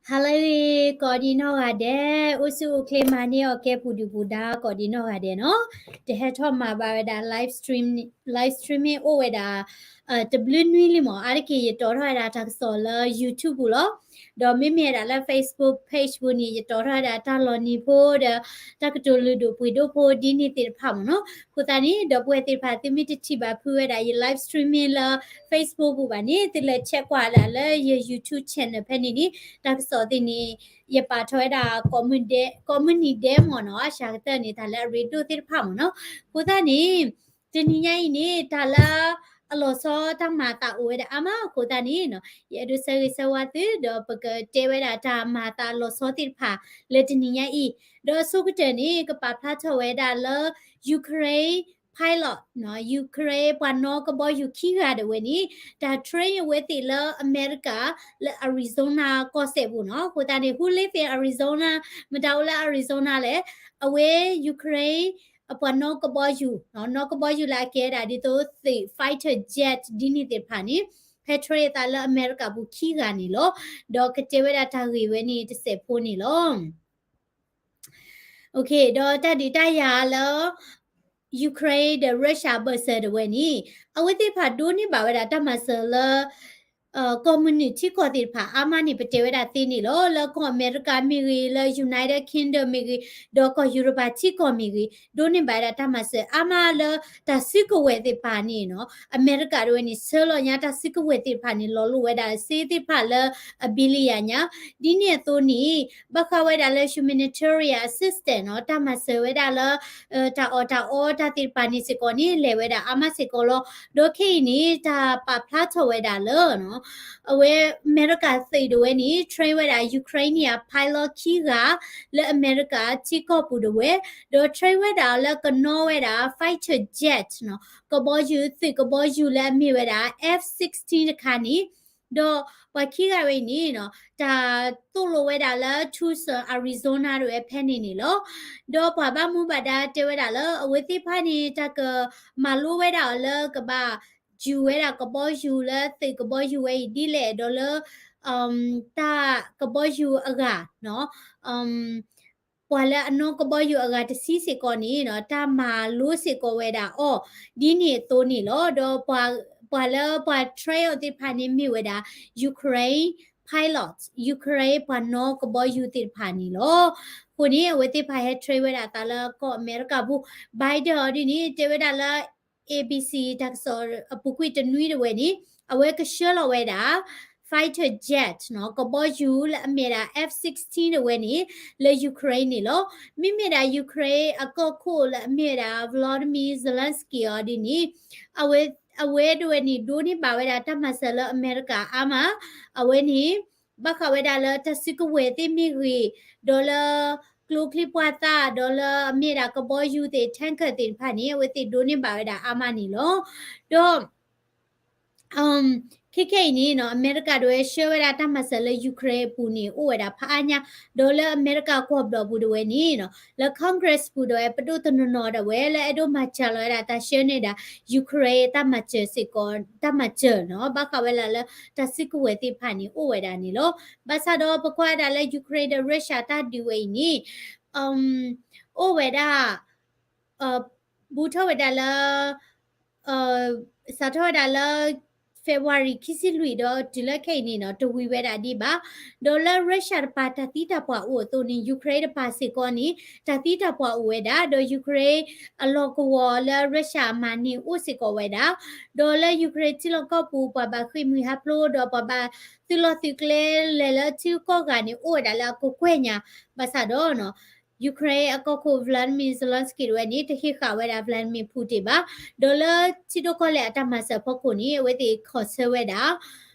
ဟါလၢအဂ့ၤ ကိးဒံနီၢ်ဂၤဒဲး, အိၣ်ဆူၣ်အိၣ်ချ့မၤန့ၢ်အီၤကဲပူၤဒုၣ်ပူၤဒါ ကိးဒံနီၢ်ဂၤဒဲးနီၤ. တဟဲထီၣ်မၤဘၣ်ဝဲဒၣ် live stream, live streaming အိၣ်ဝဲဒၣ် တဘျုးနွံလံမး, အါတက့ၢ်ယတီၤထီၣ်ဝဲဒၣ်တၢ်ကစီၣ်လၢ YouTube ပူၤလီၤ. ဒီးမ့မ့ၢ်ဝဲဒၣ်လၢ Facebook page ပူၤန့ၣ် ယတီၤထီၣ်ဝဲဒၣ်တၢ်လီၤနံၤဖိဒီး တၢ်ကတိၤလုၢ်ဒိၣ်ပှ့ၤဒိၣ်ဖိဒ်န့ၣ်သ့ၣ်တဖၣ်မ့ၢ်နီၤ. အဃိသတးန့ၣ် ဒီပုၢ်ဝဲၢ်သ့ၣ်တဖၣ် သုမ့ၢ်တထံၣ်ဘၣ်ဖုးဝဲဒၣ်ယ live streaming လၢ Facebook ပူၤဘၣ်န့ၣ် သုလဲၤ check ကွၢ်ဒၣ်လၢယ YouTube channel ဖဲန့ၣ်န့ၣ် တၢ်ကစီၣ်သ့ၣ်န့ၣ် ယပာ်ထီၣ်ဝဲဒၣ် ကိးမုၢ်နံၤဒဲးမ့ၢ်နီၤ, အစှၤကတၢၢ်န့ၣ် တၢ်လၢအရ့ဒိၣ်သ့ၣ်တဖၣ်မ့ၢ်နီၤ. အဃိသတးန့ၣ် တနံၤညါအံၤန့ၣ် တၢ်လၢအလီၤဆီတၢ်မၤအသးအိၣ်ဝဲဒၣ်အါမးအဃိသတးန့ၣ်နီၤ, ယအဲၣ်ဒိးဆၢဂ့ၤဆၢဝါသု ဒီးပကတဲဝဲဒၣ်တၢ်မၤအသးလီၤဆီသ့ၣ်တဖၣ်လၢတနံၤညါအံၤ, ဒီးအဆိကတၢၢ်န့ၣ် ကပာ်ဖျါထီၣ်ဝဲဒၣ်လၢ Ukraine pilot နီၤ, Ukraine ပှၤနီၣ်ကဘီယူၤခံဂၤဒၣ်ဝဲန့ၣ် တၢ် train အဝဲသ့ၣ်လၢအမဲရကၤ လၢ Arizona ကီၢ်စဲၣ်ပူၤနီၤ. အဃိသတးန့ၣ် who live in Arizona, မတၤအိၣ်လၢ Arizona လဲၣ်, အဝဲ Ukraine အပှၤနီၣ်ကဘီယူၤ, နီၣ်ကဘီယူၤလၢအကဲဒၣ်ဒ်သိးသုး fighter jet ဒ်န့ၣ်သ့ၣ်တဖၣ်န့ၣ် ဟဲ train အသးလၢအမဲရကၤပူၤခံဂၤန့ၣ်လီၤ. ဒီးကတဲဝဲဒၣ်တၢ်ဂ့ၢ်ဝဲန့ၣ်တစဲးဖိန့ၣ်လီၤ. ဒီးတၢ်ဒုးတၢ်ယၤလၢ Ukraine ဒီး Russia ဘၢၣ်စၢၤဒၣ်ဝဲန့ၣ် အဝဲသ့ၣ်တဖၣ်ဒိးန့ၢ်ဘၣ်ဝဲဒၣ်တၢ်မၤစၢၤလၢ ကီၢ်မုၢ်နုာ်ထံကီၢ်သ့ၣ်တဖၣ်အါမးန့ၣ် ပတဲဝဲဒၣ်သ့န့ၣ်လီၤ. လၢကီၢ်အမဲရကၤမ့ၢ်ဂ့ၤ, လၢ United Kingdom မ့ၢ်ဂ့ၤ, ဒီးကီၢ်ယူရပၤထံကီၢ်မ့ၢ်ဂ့ၤ, ဒိးန့ၢ်ဘၣ်ဝဲဒၣ်တၢ်မၤစၢၤအါမးလၢတၢ်စုကဝဲၤသ့ၣ်တဖၣ်န့ၣ်နီၤ. အမဲရကၤဒၣ်ဝဲန့ၣ် ဆှၢလီၤညါတၢ်စုကဝဲၤသ့ၣ်တဖၣ်န့ၣ် လီၤလိာ်ဝဲဒၣ်စ့သ့ၣ်တဖၣ်လၢအ billion ညါ, ဒ်န့ၣ်အသိးန့ၣ် ဘၣ်ဃးဝဲဒၣ်လၢ humanitarian assistance နီၤ, တၢ်မၤစၢၤဝဲဒၣ်လၢ တၢ်အီၣ်တၢ်အီတၢ်သ့ၣ်တဖၣ်န့ၣ်စ့ၢ်ကီးန့ၣ် လဲၤဝဲဒၣ်အါမးစ့ၢ်ကီးလီၤ. ဒီးခဲအံၤန့ၣ် တၢ်ပာ်ဖျါထီၣ်ဝဲဒၣ်လၢ အဝဲအမဲရကၤသုးဒၣ်ဝဲန့ၣ် train ဝဲဒၣ် Ukraine န့ၣ် pilot ခံဂၤ လၢအမဲရကၤထံကီၢ်ပူၤဒၣ်ဝဲ, ဒီး train ဝဲဒၣ်လၢကနီၣ်ဝဲဒၣ် fighter jet နီၤ, ကဘီယူၤ သုးကဘီယူၤလၢအမ့ၢ်ဝဲဒၣ် F sixteen တခါန့ၣ်, ဒီးပှၤခံဂၤဝဲအံၤန့ၣ်နီၤ တၢ်သိၣ်လိဝဲဒၣ်လၢ Tucson Arizona ဒၣ်ဝဲဖဲန့ၣ်န့ၣ်လီၤ. ဒီးပှၤဘၣ်မူဘၣ်ဒါတဲဝဲဒၣ်လၢ အဝဲသ့ၣ်တဖၣ်န့ၣ် တၢ်ကမၤလိဝဲဒၣ်အီၤလၢကဘၣ်ယူၤဝဲဒၣ်ကဘီယူၤလၢသုးကဘီယူၤဝဲအံၤဒ်လဲၣ်, ဒီးလၢ တၢ်ကဘီယူၤအဂၤနီၤ ပှၤလၢအနီၣ်ကဘီယူၤအဂၤတဆံစ့ၢ်ကီးန့ၣ်နီၤ တၢ်မၤလိစ့ၢ်ကီးဝဲဒၣ်အီၤ ဒ်န့ၣ်အသိးန့ၣ်လီၤ. ဒီးပှၤ ပှၤလၢပှၤ train အီၤသ့ၣ်တဖၣ်န့ၣ်မ့ၢ်ဝဲဒၣ် Ukraine pilot, Ukraine ပှၤနီၣ်ကဘီယူၤသ့ၣ်တဖၣ်န့ၣ်လီၤ. အဃိန့ၣ် အဝဲသ့ၣ်တဖၣ်ဟဲ train ဝဲဒၣ်အသးလၢကီၢ်အမဲရကၤပူၤ, Biden အီၤဒ်န့ၣ် တဲဝဲဒၣ်လၢ ABC တၢ်ကစီၣ်အပူၤကွံာ်တနွံဒၣ်ဝဲန့ၣ် အဝဲကဆှၢလီၤဝဲဒၣ် fighter jet နီၤ, ကဘီယူၤလၢအမ့ၢ်ဒၣ် F sixteen ဒၣ်ဝဲန့ၣ် လၢ Ukraine န့ၣ်လီၤ. မ့မ့ၢ်ဒၣ် Ukraine အကီၢ်ခိၣ်လၢအမ့ၢ်ဝဲဒၣ် Volodymyr Zelensky အီၤဒ်န့ၣ် အဝဲ အဝဲဒၣ်ဝဲန့ၣ် ဒိးန့ၢ်ဘၣ်ဝဲဒၣ်တၢ်မၤစၢၤလၢအမဲရကၤအါမး, အဝဲန့ၣ် ဘၣ်ဃးဝဲဒၣ်လၢတၢ်စုကဝဲၤသ့ၣ်မ့ၢ်ဂ့ၤ, ဒီးလၢ ကျိချံမျိာ်သၣ်, ဒီးလၢအမ့ၢ်ဒၣ်ကဘီယူၤသ့ၣ် tanker သ့ၣ်တဖၣ်န့ၣ် အဝဲသ့ၣ်ဒိးန့ၢ်ဘၣ်ဝဲဒၣ်အါမးန့ၣ်လီၤ. ဒီး ခဲခဲအံၤန့ၣ်နီၤ အမဲရကၤဒၣ်ဝဲဆှၢဝဲဒၣ်တၢ်မၤစၢၤလၢ Ukraine အပူၤန့ၣ် အိၣ်ဝဲဒၣ်ဖးအါညါ, ဒီးလၢအမဲရကၤကွီၢ်ဘျီၣ်ပူၤဒၣ်ဝဲန့ၣ်နီၤ လၢ Congress ပူၤဒၣ်ဝဲ ပဒိၣ်တနီၤနီၤဒၣ်ဝဲ လၢအဲၣ်ဒိးမၤစၢၤလီၤဝဲဒၣ်တၢ်ဆှၢန့ၢ်ဒၣ် Ukraine တၢ်မၤစၢၤစ့ၢ်ကီး တၢ်မၤစၢၤနီၤ ဘၣ်ဃးဝဲဒၣ်လၢတၢ်စုကဝဲၤသ့ၣ်တဖၣ်န့ၣ် အိၣ်ဝဲဒၣ်န့ၣ်လီၤ. ဘၣ်ဆၣ်ဒီးပကွၢ်ဝဲဒၣ်လၢ Ukraine ဒီး Russia တၢ်ဒုးဝဲအံၤန့ၣ် အိၣ်ဝဲဒၣ် ဘူးထီၣ်ဝဲဒၣ်လၢ စးထီၣ်ဝဲဒၣ်လၢ February ခံဆံလွံၢ်ဒီးတုၤလၢခဲအံၤန့ၣ်နီၤ တဝံၤဝဲဒၣ်ဒံးဘၣ်. ဒီးလၢ Russia တပၤတၢ်သံတၢ်ပှၢ်အိၣ်အသိးန့ၣ် Ukraine တပၤစ့ၢ်ကီးန့ၣ် တၢ်သံတၢ်ပှၢ်အိၣ်ဝဲဒၣ်, ဒီး Ukraine အလီၢ်ကဝီၤလၢ Russia အမၤန့ၢ်အိၣ်စ့ၢ်ကီးဝဲဒၣ်, ဒီးလၢ Ukraine ထံလီၢ်ကီၢ်ပူၤ ပှၤဘၣ်ဃ့ၢ်မှံဟးဖျိး ဒီးပှၤဘၣ်သုးလီၢ်သုးကျဲလဲၤလၢထံဂုၤကီၢ်ဂၤန့ၣ် အိၣ်ဝဲဒၣ်လၢအကကွဲၢ်ညါ, ဘၣ်ဆၣ်ဒီး Ukraine အကီၢ်ခိၣ် Volodymyr Zelenskyy တဝဲန့ၣ် တဟ့ၣ်ဃာ်ဝဲဒၣ် Vladimir Putin ဘၣ်. ဒီးလၢထံဒိၣ်ကီၢ်လဲၢ်အတၢ်မၤစၢၤအဖီခိၣ်န့ၣ် အဝဲသ့ၣ်ခီၣ်ဆၢဝဲဒၣ်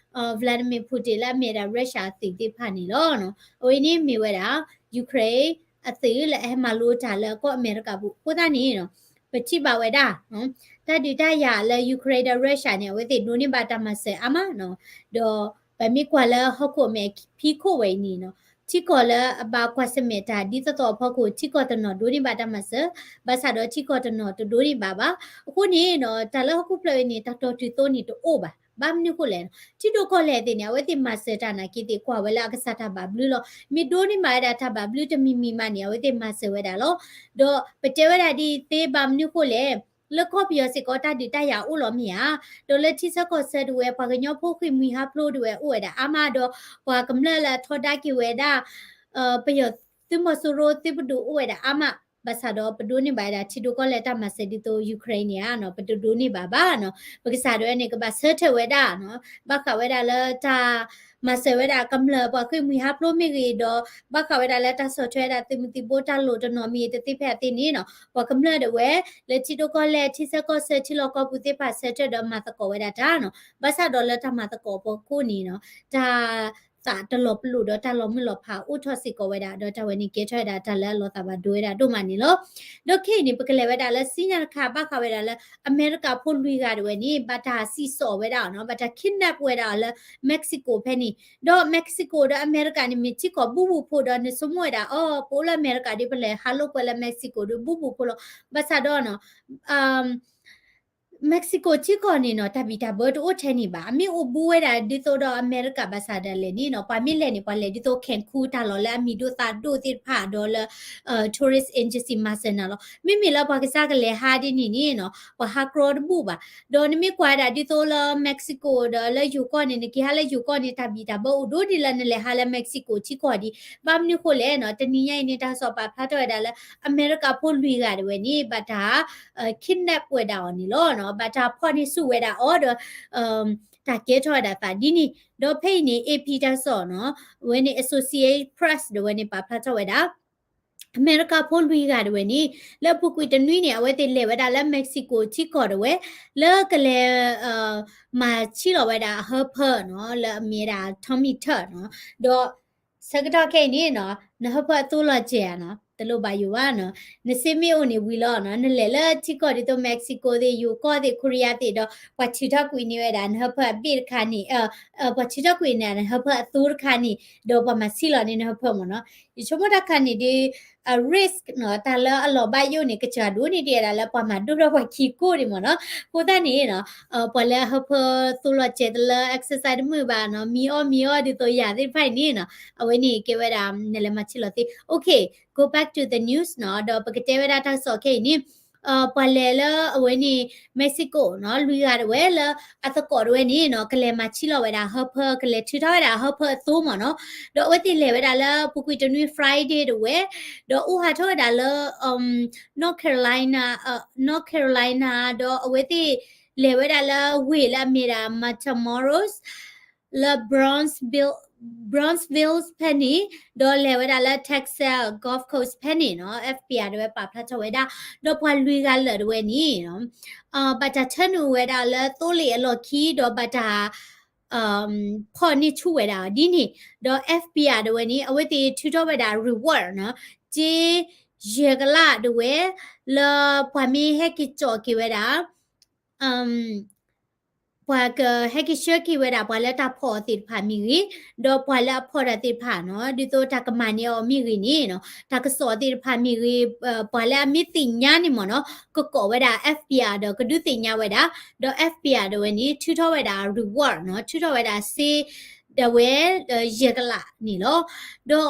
Vladimir Putin လၢအမ့ၢ်ဝဲဒၣ် Russia အသုးသ့ၣ်တဖၣ်န့ၣ်လီၤ. အဝဲန့ၣ်မ့ၢ်ဝဲဒၣ် Ukraine အသုးလၢအဟဲမၤလိတၢ်လၢကီၢ်အမဲရကၤပူၤအဃိသတးန့ၣ် ပထံၣ်ဘၣ်ဝဲဒၣ် တၢ်ဒုးတၢ်ယၤလၢ Ukraine ဒီး Russia န့ၣ် အဝဲသ့ၣ်ဒိးန့ၢ်ဘၣ်တၢ်မၤစၢၤအါမးနီၤ. ဒီးပမ့ၢ်ကွၢ်လၢဟီၣ်ခိၣ်အမဲာ်ဖံးခိၣ်ဝဲအံၤန့ၣ်နီၤ ထံကီၢ်လၢအဘၣ်ကွၢ်ဆၢၣ်မဲာ်တၢ်ဒ်သိးသိးအဖီခိၣ် ထံကီၢ်တနီၤဒိးန့ၢ်ဘၣ်တၢ်မၤစၢၤ, ဘၣ်ဆၣ်ဒီးထံကီၢ်တနီၤတဒိးန့ၢ်ဘၣ်ဘၣ်. အဃိန့ၣ်နီၤ တၢ်လၢဟီၣ်ခိၣ်ဖျၢၣ်အံၤန့ၣ် တၢ်တီၢ်တုၤသိန့ၣ်တအိၣ်ဘၣ်. ဘၣ်မနုၤဃိလဲၣ်, ထံဒိၣ်ကီၢ်လဲၢ်သ့ၣ်န့ၣ် အဝဲသ့ၣ်မၤစၢၤတၢ်နာ်က့သ့ၣ် ကွၢ်ဝဲလၢအကစၢ်တၢ်ဘၣ်ဘျုးလီၤ. မ့ၢ်ဒိးန့ၢ်ဘၣ်ဝဲဒၣ်တၢ်ဘၣ်ဘျုးတမံၤမံၤမးန့ၣ် အဝဲသ့ၣ်မၤစၢၤဝဲဒၣ်လီၤ. ဒီးပတဲဝဲဒၣ်ဒ်သ့ ဘၣ်မနုၤဃိလဲၣ်, လၢကီၢ်ပယီၤစ့ၢ်ကီးတၢ်ဒုးတၢ်ယၤအိၣ်လီၤမ့ၢ်ဧါ, ဒီးလၢထံဆၢကီၢ်ဆၢဒၣ်ဝဲ ပှၤကညီဖိဃ့ၢ်မှံဟးဖျိးဒၣ်ဝဲအိၣ်ဝဲဒၣ်အါမး, ဒီးပှၤကမျၢၢ်လၢအထီဒါက့ၤဝဲဒၣ် ပယီၤသုးမီၤစိရိၤသုးပဒိၣ်အိၣ်ဝဲဒၣ်အါမး, ဘၣ်ဆၣ်ဒီးပဒိးန့ၢ်ဘၣ်ဝဲဒၣ်ထံဒိၣ်ကီၢ်လဲၢ်တၢ်မၤစၢၤဒ်သိး Ukraine န့ၣ်ဧါနီၤ, ပတဒိးန့ၢ်ဘၣ်ဘၣ်နီၤ. ပကစၢ်ဒၣ်ဝဲန့ၣ် ကဘၣ်ဆၢထၢၣ်ဝဲဒၣ်နီၤ, ဘၣ်ဃးဝဲဒၣ်လၢတၢ်မၤစၢၤဝဲဒၣ်ကမျၢၢ်ပှၤဃ့ၢ်မှံဟးဖျိးမ့ၢ်ဂ့ၤ, ဒီးဘၣ်ဃးဝဲဒၣ်လၢတၢ်ဆီၣ်ထွဲဝဲဒၣ်သုးမုၢ်သံၣ်ဘိတၢ်လိၣ်တနီၤမ့ၢ်တသ့ဖဲအသ့န့ၣ်နီၤ, ပှၤကမျၢၢ်ဒၣ်ဝဲ လၢထံဒိၣ်ကီၢ်လဲၢ် ထံဆၢကီၢ်ဆၢ ထံလီၢ်ကီၢ်ပူၤသ့ၣ်တဖၣ်ဆၢထၢၣ်ဒီးမၤသကိးဝဲဒၣ်တၢ်နီၤ, ဘၣ်ဆၣ်ဒီးလၢတၢ်မၤသကိးအဖီခိၣ်န့ၣ်နီၤ, တၢ် သးတလီၤပလိာ်ဒီးတၢ်လီၤမုၢ်လီၤဖးအိၣ်ထီၣ်စ့ၢ်ကီးဝဲဒၣ်, ဒီးတၢ်ဝဲန့ၣ်ကဲထီၣ်ဝဲဒၣ်တၢ်လၢအလီၤသးဘၣ်ဒိဝဲဒၣ်ဒိၣ်မးန့ၣ်လီၤ. ဒီးခဲအံၤန့ၣ် ပကလဲၤဝဲဒၣ်လၢစံညါတခါ ဘၣ်ဃးဝဲဒၣ်လၢ အမဲရကၤဖိလွံၢ်ဂၤဒၣ်ဝဲန့ၣ် ဘၣ်တၢ်စံၣ်စိးဝဲဒၣ်နီၤ, ဘၣ်တၢ် kidnap ဝဲဒၣ်အီၤလၢ Mexico ဖဲန့ၣ်, ဒီး Mexico ဒီးအမဲရကၤန့ၣ် မ့ၢ်ထံကီၢ်ဘူးဘူးဖိဒီး နဆိကမိၣ်ဝဲဒၣ် အီၤ ပအိၣ်လၢအမဲရကၤဒီး ပလဲၤဟးလိာ်ကွဲလၢ Mexico ဒီးဘူးဘူးဖိလီၤ. ဘၣ်ဆၣ်ဒီးနီၤ Mexico ထံကီၢ်န့ၣ်နီၤ တၢ်ဘံၣ်တၢ်ဘၢတအိၣ်ထဲန့ၣ်ဘၣ်, အမ့ၢ်အိၣ်ဘူးဝဲဒၣ်ဒ်သိးဒီးအမဲရကၤဘၣ်ဆၣ်ဒီးလဲၣ်န့ၣ်နီၤ, ပှၤမ့ၢ်လဲၤန့ၣ် ပှၤလဲၤဒ်သိး Cancun တၢ်လီၢ်လၢအမံၤဒိၣ်သးဒိၣ်သ့ၣ်တဖၣ်ဒီးလၢ tourist agency မၤစၢၤနၤလီၤ. မ့မ့ၢ်လၢပှၤကစၢ်ကလဲၤဟးဒ်န့ၣ်န့ၣ်နီၤ ပှၤဟးကြီတဘူၣ်ဘၣ်. ဒီးနမ့ၢ်ကွၢ်ဝဲဒၣ်ဒ်သိးလၢ Mexico ဒီးလၢယိၤကီၢ်န့ၣ် နက့ၤဟးလၢယိၤကီၢ်န့ၣ် တၢ်ဘံၣ်တၢ်ဘၢအိၣ်ဒိၣ်ဒ်လၢနလဲၤဟးလၢ Mexico ထံကီၢ်ဒံး. ဘၣ်မနုၤဃိလဲၣ်နီၤ, တနံၤညါအံၤန့ၣ် တၢ်ကစီၣ်ပာ်ဖျါထီၣ်ဝဲဒၣ်လၢ အမဲရကၤဖိလွံၢ်ဂၤဒၣ်ဝဲန့ၣ် ဘၣ်တၢ် kidnap ဝဲဒၣ်အီၤန့ၣ်လီၤ. ဘၣ်တၢ်ဖီၣ်န့ၢ်ဆူၣ်ဝဲဒၣ်အီၤဒီး တၢ်ကဲထီၣ်ဝဲဒၣ်သးဒ်န့ၣ်. ဒီးဖဲအံၤန့ၣ် AP တၢ်ကစီၣ်နီၤ, အဝဲန့ၣ် Associated Press ဒၣ်ဝဲန့ၣ် ပာ်ဖျါထီၣ်ဝဲဒၣ် အမဲရကၤဖိလွံၢ်ဂၤဒၣ်ဝဲန့ၣ် လၢအပူၤကွံာ်တနွံန့ၣ် အဝဲသ့ၣ်လဲၤဝဲဒၣ်လၢ Mexico ထံကီၢ်ဒၣ်ဝဲ လၢကလဲၤ မၤဆံးလီၤဝဲဒၣ်အဟၢဖၢနီၤ လၢအမ့ၢ်ဝဲဒၣ် Tommy Tuck နီၤ. ဒီးဆၢကတီၢ်ခဲအံၤန့ၣ်နီၤ နဟၢဖၢအသိလီၤစဲၤဧါနီၤ, တလိၣ်ဘၣ်ယိၣ်ဘၣ်နီၤ, နစ့မ့ၢ်အိၣ်န့ၣ်ဝံၤလီၤနီၤ, နလဲၤလၢထံကီၢ်ဒ်သိး Mexico သ့ၣ် ယိၤကီၢ်သ့ၣ် Korea သ့ၣ်ဒီး ပှၤထုးထီၣ်ကွံာ်န့ၢ်ဝဲဒၣ်နဟၢဖၢအဘ့ၣ်တခါန့ၣ် ပှၤထုးထီၣ်ကွံာ်န့ၣ် နဟၢဖၢအသိတခါန့ၣ် ဒီးပှၤမၤဆံးလီၤန့ၢ်နဟၢဖၢမ့ၢ်နီၤ. ယဆိကမိၣ်တၢ်ခါန့ၣ်ဒီး အ risk နီၤ တၢ်လၢအလီၤဘၣ်ယိၣ်န့ၣ် ကစှၤဒိၣ်န့ၢ်ဒံးဝဲဒၣ်လၢပှၤမၤဒိၣ်ထီၣ်ပှၤခံကိၣ်ဒံးမ့ၢ်နီၤ. အဃိသတးန့ၣ်နီၤ ပှၤလၢအဟၢဖၢသိလီၤစဲၤတလၢ exercise တမုာ်ဘၣ်နီၤ, မံအီၣ်မံအီၣ်ဒ်သိးယၤသ့ၣ်တဖၣ်အံၤန့ၣ်နီၤ, အဝဲန့ၣ်ကဲဝဲဒၣ် နလဲၤမၤဆံးလီၤသ့. Okay, go back to the news နီၤ, ဒီးပကတဲဝဲဒၣ်တၢ်ကစီၣ်ခဲအံၤန့ၣ် ပှၤလဲၤလၢအဝဲန့ၣ် Mexico နီၤ လွံၢ်ဂၤဒၣ်ဝဲလၢအသကိးဒၣ်ဝဲန့ၣ်နီၤ ကလဲၤမၤဆံးလီၤဝဲဒၣ်ဟၢဖၢ ကလဲၤထုးထီၣ်ဝဲဒၣ်ဟၢဖၢအသိမ့ၢ်နီၤ. ဒီးအဝဲသ့ၣ်လဲၤဝဲဒၣ်လၢပူၤကွံာ်တနွံ Friday ဒၣ်ဝဲ ဒီးအိၣ်ဟးထီၣ်ဝဲဒၣ်လၢ North Carolina, North Carolina ဒီးအဝဲသ့ၣ်လဲၤဝဲဒၣ်လၢဝ့ၢ်လၢအမ့ၢ်ဒၣ် Matamoros လၢ Brownsville, Brownsville ဖဲန့ၣ်, ဒီးလဲၤဝဲဒၣ်လၢ Texas Gulf Coast ဖဲန့ၣ်နီၤ FBI ဒၣ်ဝဲပာ်ဖျါထီၣ်ဝဲဒၣ်, ဒီးပှၤလွံၢ်ဂၤလၢာ်ဒၣ်ဝဲန့ၣ် ဘၣ်တၢ်ထၢနုာ်ဝဲဒၣ်လၢသိလ့ၣ်အလီၢ်ခံ ဒီးဘၣ်တၢ် ဖီၣ်န့ၢ်ဆူၣ်ဝဲဒၣ်ဒ်န့ၣ်, ဒီး FBI ဒၣ်ဝဲန့ၣ် အဝဲသ့ၣ်ထုးထီၣ်ဝဲဒၣ် reward နီၤ, စ့ယဲၢ်ကလးဒၣ်ဝဲ လၢပှၤမ့ၢ်ဟဲက့ၤကၠီၣ်က့ၤဝဲဒၣ် ပှၤကဟဲက့ၤဆှၢက့ၤဝဲဒၣ် ပှၤလၢတၢ်ဖီၣ်အီၤသ့ၣ်တဖၣ်မ့ၢ်ဂ့ၤ, ဒီးပှၤလၢအဖီၣ်တၢ်သ့ၣ်တဖၣ်နီၤ, ဒ်သိးတၢ်ကမၤန့ၢ်အီၤမ့ၢ်ဂ့ၤန့ၣ်နီၤ, တၢ်ကစီၣ်သ့ၣ်တဖၣ်မ့ၢ်ဂ့ၤ, ပှၤလၢအမ့ၢ်သ့ၣ်ညါန့ၣ်မ့ၢ်နီၤ, ကကိးဝဲဒၣ် FBI ဒီးကဒုးသ့ၣ်ညါဝဲဒၣ်, ဒီး FBI ဒၣ်ဝဲန့ၣ် ထုးထီၣ်ဝဲဒၣ် reward နီၤ, ထုးထီၣ်ဝဲဒၣ်စ့ ဒၣ်ဝဲ ယဲၢ်ကလးန့ၣ်လီၤ. ဒီး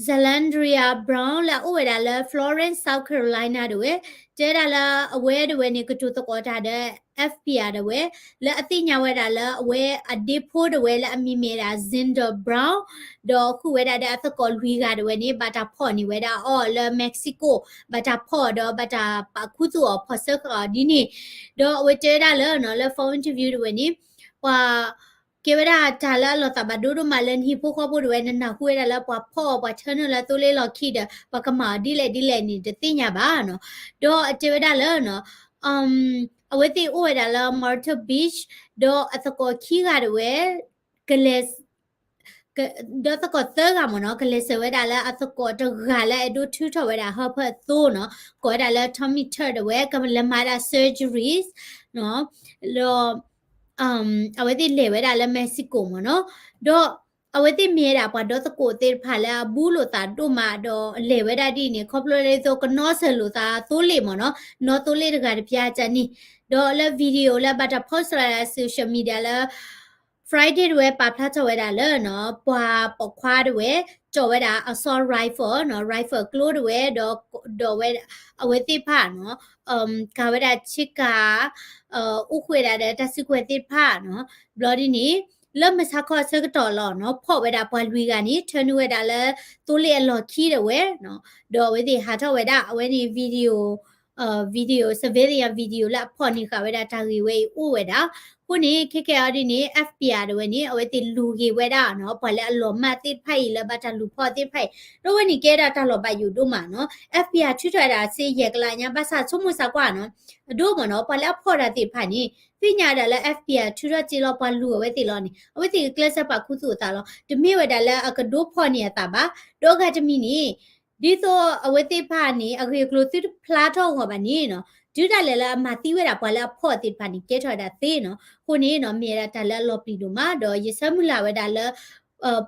Zalandria Brown လၢအအိၣ်ဝဲဒၣ်လၢ Florence, South Carolina ဒၣ်ဝဲ, တဲဒၣ်လၢအဝဲဒၣ်ဝဲန့ၣ် ကတိၤသကိးတၢ်ဒီး FBI ဒၣ်ဝဲ လၢအသ့ၣ်ညါဝဲဒၣ်လၢအဝဲအဒ့ဖိဒၣ်ဝဲလၢအမံၤမ့ၢ်ဒၣ် Xander Brown ဒီးဃုာ်ဝဲဒၣ်ဒီးအသကိးလွံၢ်ဂၤဒၣ်ဝဲန့ၣ် ဘၣ်တၢ်ဖီၣ်န့ၢ်ဝဲဒၣ်အီၤလၢ Mexico, ဘၣ်တၢ်ဖီၣ်ဒီးဘၣ်တၢ်ပာ်ခူသူၣ်အီၤဖီၣ်ဆၢဃာ်အီၤဒ်န့ၣ်, ဒီးအဝဲတဲဝဲဒၣ်လၢ လၢ phone interview ဒၣ်ဝဲန့ၣ် ပှၤ ကဲဝဲဒၣ်တၢ်လၢအလီၤသးဘၣ်ဒိဒိၣ်မးလၢနဟံၣ်ဖိဃီဖိဒၣ်ဝဲ နနၢ်ဟူဝဲဒၣ်လၢပှၤဖီၣ်အီၤ ပှၤထၢနုာ်လၢသိလ့ၣ်လီၢ်ခံဒီး ပှၤကမၤအီၤဒ်လဲၣ်ဒ်လဲၣ်န့ၣ် တသ့ၣ်ညါဘၣ်နီၤ. ဒီးအတဲဝဲဒၣ်လၢ အဝဲသ့ၣ်အိၣ်ဝဲဒၣ်လၢ Myrtle Beach ဒီးအသကိးခံဂၤဒၣ်ဝဲ ကလဲၤ ဒီးသကိးသၢဂၤမ့ၢ်နီၤ ကလဲၤစၢၤဝဲဒၣ်လၢအသကိးတဂၤလၢအအဲၣ်ဒိးထုးထီၣ်ဝဲဒၣ်ဟၢဖၢအသိနီၤ ကိးဝဲဒၣ်လၢ Tommy Tuck ဒၣ်ဝဲ ကလဲၤမၤဒၣ် surgeries နီၤ ဒီး အဝဲသ့ၣ်လဲၤဝဲဒၣ်လၢ Mexico မ့ၢ်နီၤ ဒီးအဝဲသ့ၣ်မ့ၢ်ဝဲဒၣ် ပှၤဒီသကိးသ့ၣ်တဖၣ်လၢအဘူးလိာ်သးဒိၣ်မးဒီးလဲၤဝဲဒၣ်ဒ်န့ၣ် ခီဖျိလၢသိကနီၣ်စၢၤလိာ်သးသိလ့ၣ်မ့ၢ်နီၤ နီၣ်သိလ့ၣ်တဂၤတပျၢ်တၢ်န့ၣ် ဒီးလၢ video လၢဘၣ်တၢ် post လၢ social media လၢ Friday တဝဲ ပာ်ဖျါထီၣ်ဝဲဒၣ်လၢနီၤ ပှၤပိာ်ခွါတဝဲ ကၠီၣ်ဝဲဒၣ် assault rifle နီၤ rifle ကျိတဝဲ ဒီး ဒီးဝဲ အဝဲသ့ၣ်တဖၣ်နီၤ ကၤဝဲဒၣ်ဆ့ကၤ အိၣ်ဃုာ်ဝဲဒၣ်ဒီးတၢ်စုကဝဲၤသ့ၣ်တဖၣ်နီၤ ဘျီဒ်န့ၣ် လၢမုၢ်ဆါခီအဆၢကတီၢ်လီၤနီၤ ဖီၣ်ဝဲဒၣ်ပှၤလွံၢ်ဂၤန့ၣ် ထၢနုာ်ဝဲဒၣ်လၢသိလ့ၣ်အလီၢ်ခံတဝဲနီၤ ဒီးအဝဲသ့ၣ်ဟးထီၣ်ဝဲဒၣ် အဝဲန့ၣ် video video civilian video လၢအဖီၣ်န့ၢ်ဃာ်ဝဲဒၣ်တၢ်ဂ့ၢ်ဝဲအံၤအိၣ်ဝဲဒၣ် အဃိန့ၣ် ခဲကဲအီၤဒ်န့ၣ် FBI တဝဲန့ၣ် အဝဲသ့ၣ်လူၤဂ့ၤဝဲဒၣ်နီၤ ပှၤလၢအလီၤမၢ်သ့ၣ်တဖၣ်အံၤ လၢဘၣ်တၢ်လူၤဖီၣ်သ့ၣ်တဖၣ်အံၤ ဒီးအဝဲန့ၣ်ကဲဒၣ်တၢ်လီၤဘၣ်ယိၣ်ဒိၣ်မးနီၤ FBI ထုးထီၣ်ဝဲဒၣ်စ့ယဲၢ်ကလးညါ ဘၣ်ဆၣ်ဆိကမိၣ်သးကွၢ်နီၤ အဒိမ့ၢ်နီၤ ပှၤလၢအဖီၣ်တၢ်သ့ၣ်တဖၣ်န့ၣ် သ့ၣ်ညါဝဲဒၣ်လၢ FBI ထုးထီၣ်စ့လီၤပှၤလူၤအဝဲသ့ၣ်လီၤန့ၣ် အဝဲသ့ၣ်ကကျဲးစၢးပာ်ခူသူၣ်အသးလီၤ တမ့ၢ်ဝဲဒၣ်လၢအကဒိဖီၣ်န့ၢ်အသးဘၣ် ဒီးအဂၤတမံၤန့ၣ် ဒ်သိးအဝဲသ့ၣ်တဖၣ်န့ၣ် အဂ့ၢ်အကျိၤသုတဖျါထီၣ်အဂီၢ်ဘၣ်န့ၣ်နီၤ တုၤဒၣ်လဲာ်လၢအမၤသံဝဲဒၣ်ပှၤလၢအဖီၣ်သ့ၣ်တဖၣ်န့ၣ် ကဲထီၣ်ဝဲဒၣ်သ့နီၤ အဃိန့ၣ်နီၤ မ့ၢ်ဝဲဒၣ်တၢ်လၢအလီၤပျံၤဒိၣ်မး ဒီးယဆၢမုၢ်လၢ်ဝဲဒၣ်လၢ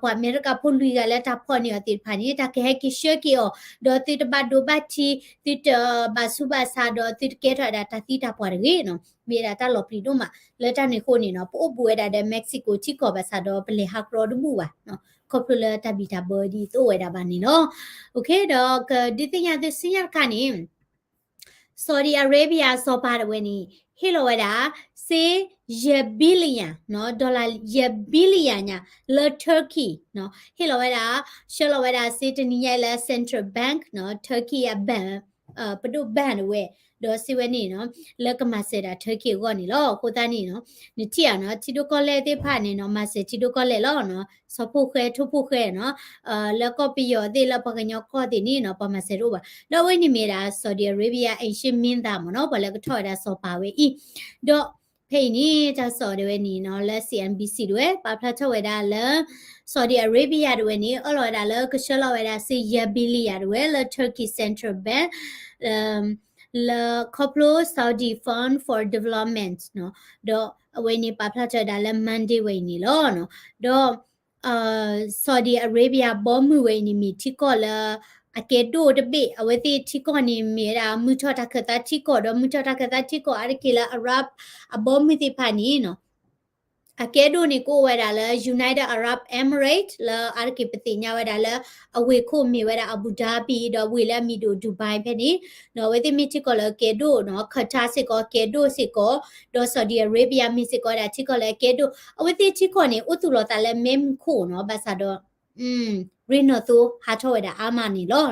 ပှၤအမဲရကၤဖိလွံၢ်ဂၤလၢတၢ်ဖီၣ်န့ၢ်အီၤသ့ၣ်တဖၣ်န့ၣ် တၢ်ကဟဲက့ၤဆှၢက့ၤအီၤ ဒီးသုတဘၣ်ဒိဘၣ်ထံး သုတဘၣ်ဆူးဘၣ်ဆါ ဒီးသုတကဲထီၣ်ဝဲဒၣ်တၢ်သံတၢ်ပှၢ်တဂ့ၤနီၤ မ့ၢ်ဝဲဒၣ်တၢ်လီၤပျံၤဒိၣ်မး လၢတၢ်န့ၣ်အဃိန့ၣ်နီၤ ပအိၣ်ဘူးဝဲဒၣ်ဒီး Mexico ထံကီၢ်ဘၣ်ဆၣ်ဒီးပလဲၤဟးကြီတဘူၣ်ဘၣ် ခီဖျိလၢတၢ်ဘံၣ်တၢ်ဘၢဒ်သိးအိၣ်ဝဲဒၣ်ဘၣ်န့ၣ်လီၤ. ဒီးကဒုးသ့ၣ်ညါသုဆူညါတခါန့ၣ် Saudi Arabia အစီၤပၤတဝဲန့ၣ် ဟ့ၣ်လီၤဝဲဒၣ် စ့ယဲၢ် billion နီၤ dollar ယဲၢ် billion ညါ လၢ Turkey နီၤ ဟ့ၣ်လီၤဝဲဒၣ် ဆှၢလီၤဝဲဒၣ်စ့တနံၤညါအံၤလၢ central bank နီၤ Turkey အ bank ပဒိၣ် bank တဝဲ ဒီးစ့ဝဲန့ၣ်နီၤ လၢကမၤစၢၤဒၣ် Turkey အဂီၢ်န့ၣ်လီၤ. အဃိသတးန့ၣ်နီၤ နထံၣ်ဧါနီၤ ထံဒိၣ်ကီၢ်လဲၢ်သ့ၣ်တဖၣ်န့ၣ်နီၤ မၤစၢၤထံဒိၣ်ကီၢ်လဲၢ်လီၤနီၤ ဆီဖိၣ်ဃဲထိၣ်ဖိၣ်ဃဲနီၤ လၢကီၢ်ပယီၤသ့ၣ် လၢပှၤကညီကီၢ်သ့ၣ်န့ၣ်နီၤ ပှၤမၤစၢၤတအိၣ်ဘၣ်. ဒီးအဝဲန့ၣ်မ့ၢ်ဒၣ် Saudi Arabia အိမ်ရှေ့မင်းသား မ့ၢ်နီၤ ပှၤလၢကထီၣ်ဝဲဒၣ်စီၤပၤဝဲအံၤ ဒီးဖဲအံၤန့ၣ် တၢ်ကစီၣ်ဒၣ်ဝဲန့ၣ်နီၤ လၢ CNBC တဝဲ ပာ်ဖျါထီၣ်ဝဲဒၣ်လၢ Saudi Arabia တဝဲန့ၣ် အၢၣ်လီၤဝဲဒၣ်လၢကဆှၢလီၤဝဲဒၣ်စ့ယဲၢ် billion တဝဲလၢ Turkey Central Bank လၢခီဖျိ Saudi Fund for Development နီၤ ဒီးအဝဲန့ၣ်ပာ်ဖျါထီၣ်ဝဲဒၣ်လၢ Monday ဝဲအံၤန့ၣ်လီၤ. ဒီး Saudi Arabia ဘီမုၢ်ဝဲအံၤန့ၣ်မ့ၢ်ထံကီၢ်လၢ အကဲဒိၣ်တဘ့ၣ် အဝဲသ့ၣ်ထံကီၢ်န့ၣ်မ့ၢ်ဝဲဒၣ် မုၢ်ထီၣ်တၢ်ခၢၣ်သးထံကီၢ် ဒီးမုၢ်ထီၣ်တၢ်ခၢၣ်သးထံကီၢ်အါတက့ၢ်လၢ Arab အဘီမုၢ်သ့ၣ်တဖၣ်န့ၣ်နီၤ အကဲဒိၣ်န့ၣ်ကအိၣ်ဝဲဒၣ်လၢ United Arab Emirates လၢအါတက့ၢ်ပသ့ၣ်ညါဝဲဒၣ်လၢ အဝ့ၢ်ခိၣ်မ့ၢ်ဝဲဒၣ် Abu Dhabi ဒီးဝ့ၢ်လၢအမံၤဒိၣ် Dubai ဖဲန့ၣ် ဒီးအဝဲသ့ၣ်မ့ၢ်ထံကီၢ်လၢအကဲဒိၣ်နီၤ Qatar စ့ၢ်ကီးကဲဒိၣ်စ့ၢ်ကီး ဒီး Saudi Arabia မ့ၢ်စ့ၢ်ကီးဝဲဒၣ်ထံကီၢ်လၢအကဲဒိၣ် အဝဲသ့ၣ်ထံကီၢ်န့ၣ် အိၣ်သူၣ်လီၤသးလၢမဲးမုၢ်ခိၣ်နီၤ ဘၣ်ဆၣ်ဒီး ရ့နီၣ်သိဟးထီၣ်ဝဲဒၣ်အါမးန့ၣ်လီၤ.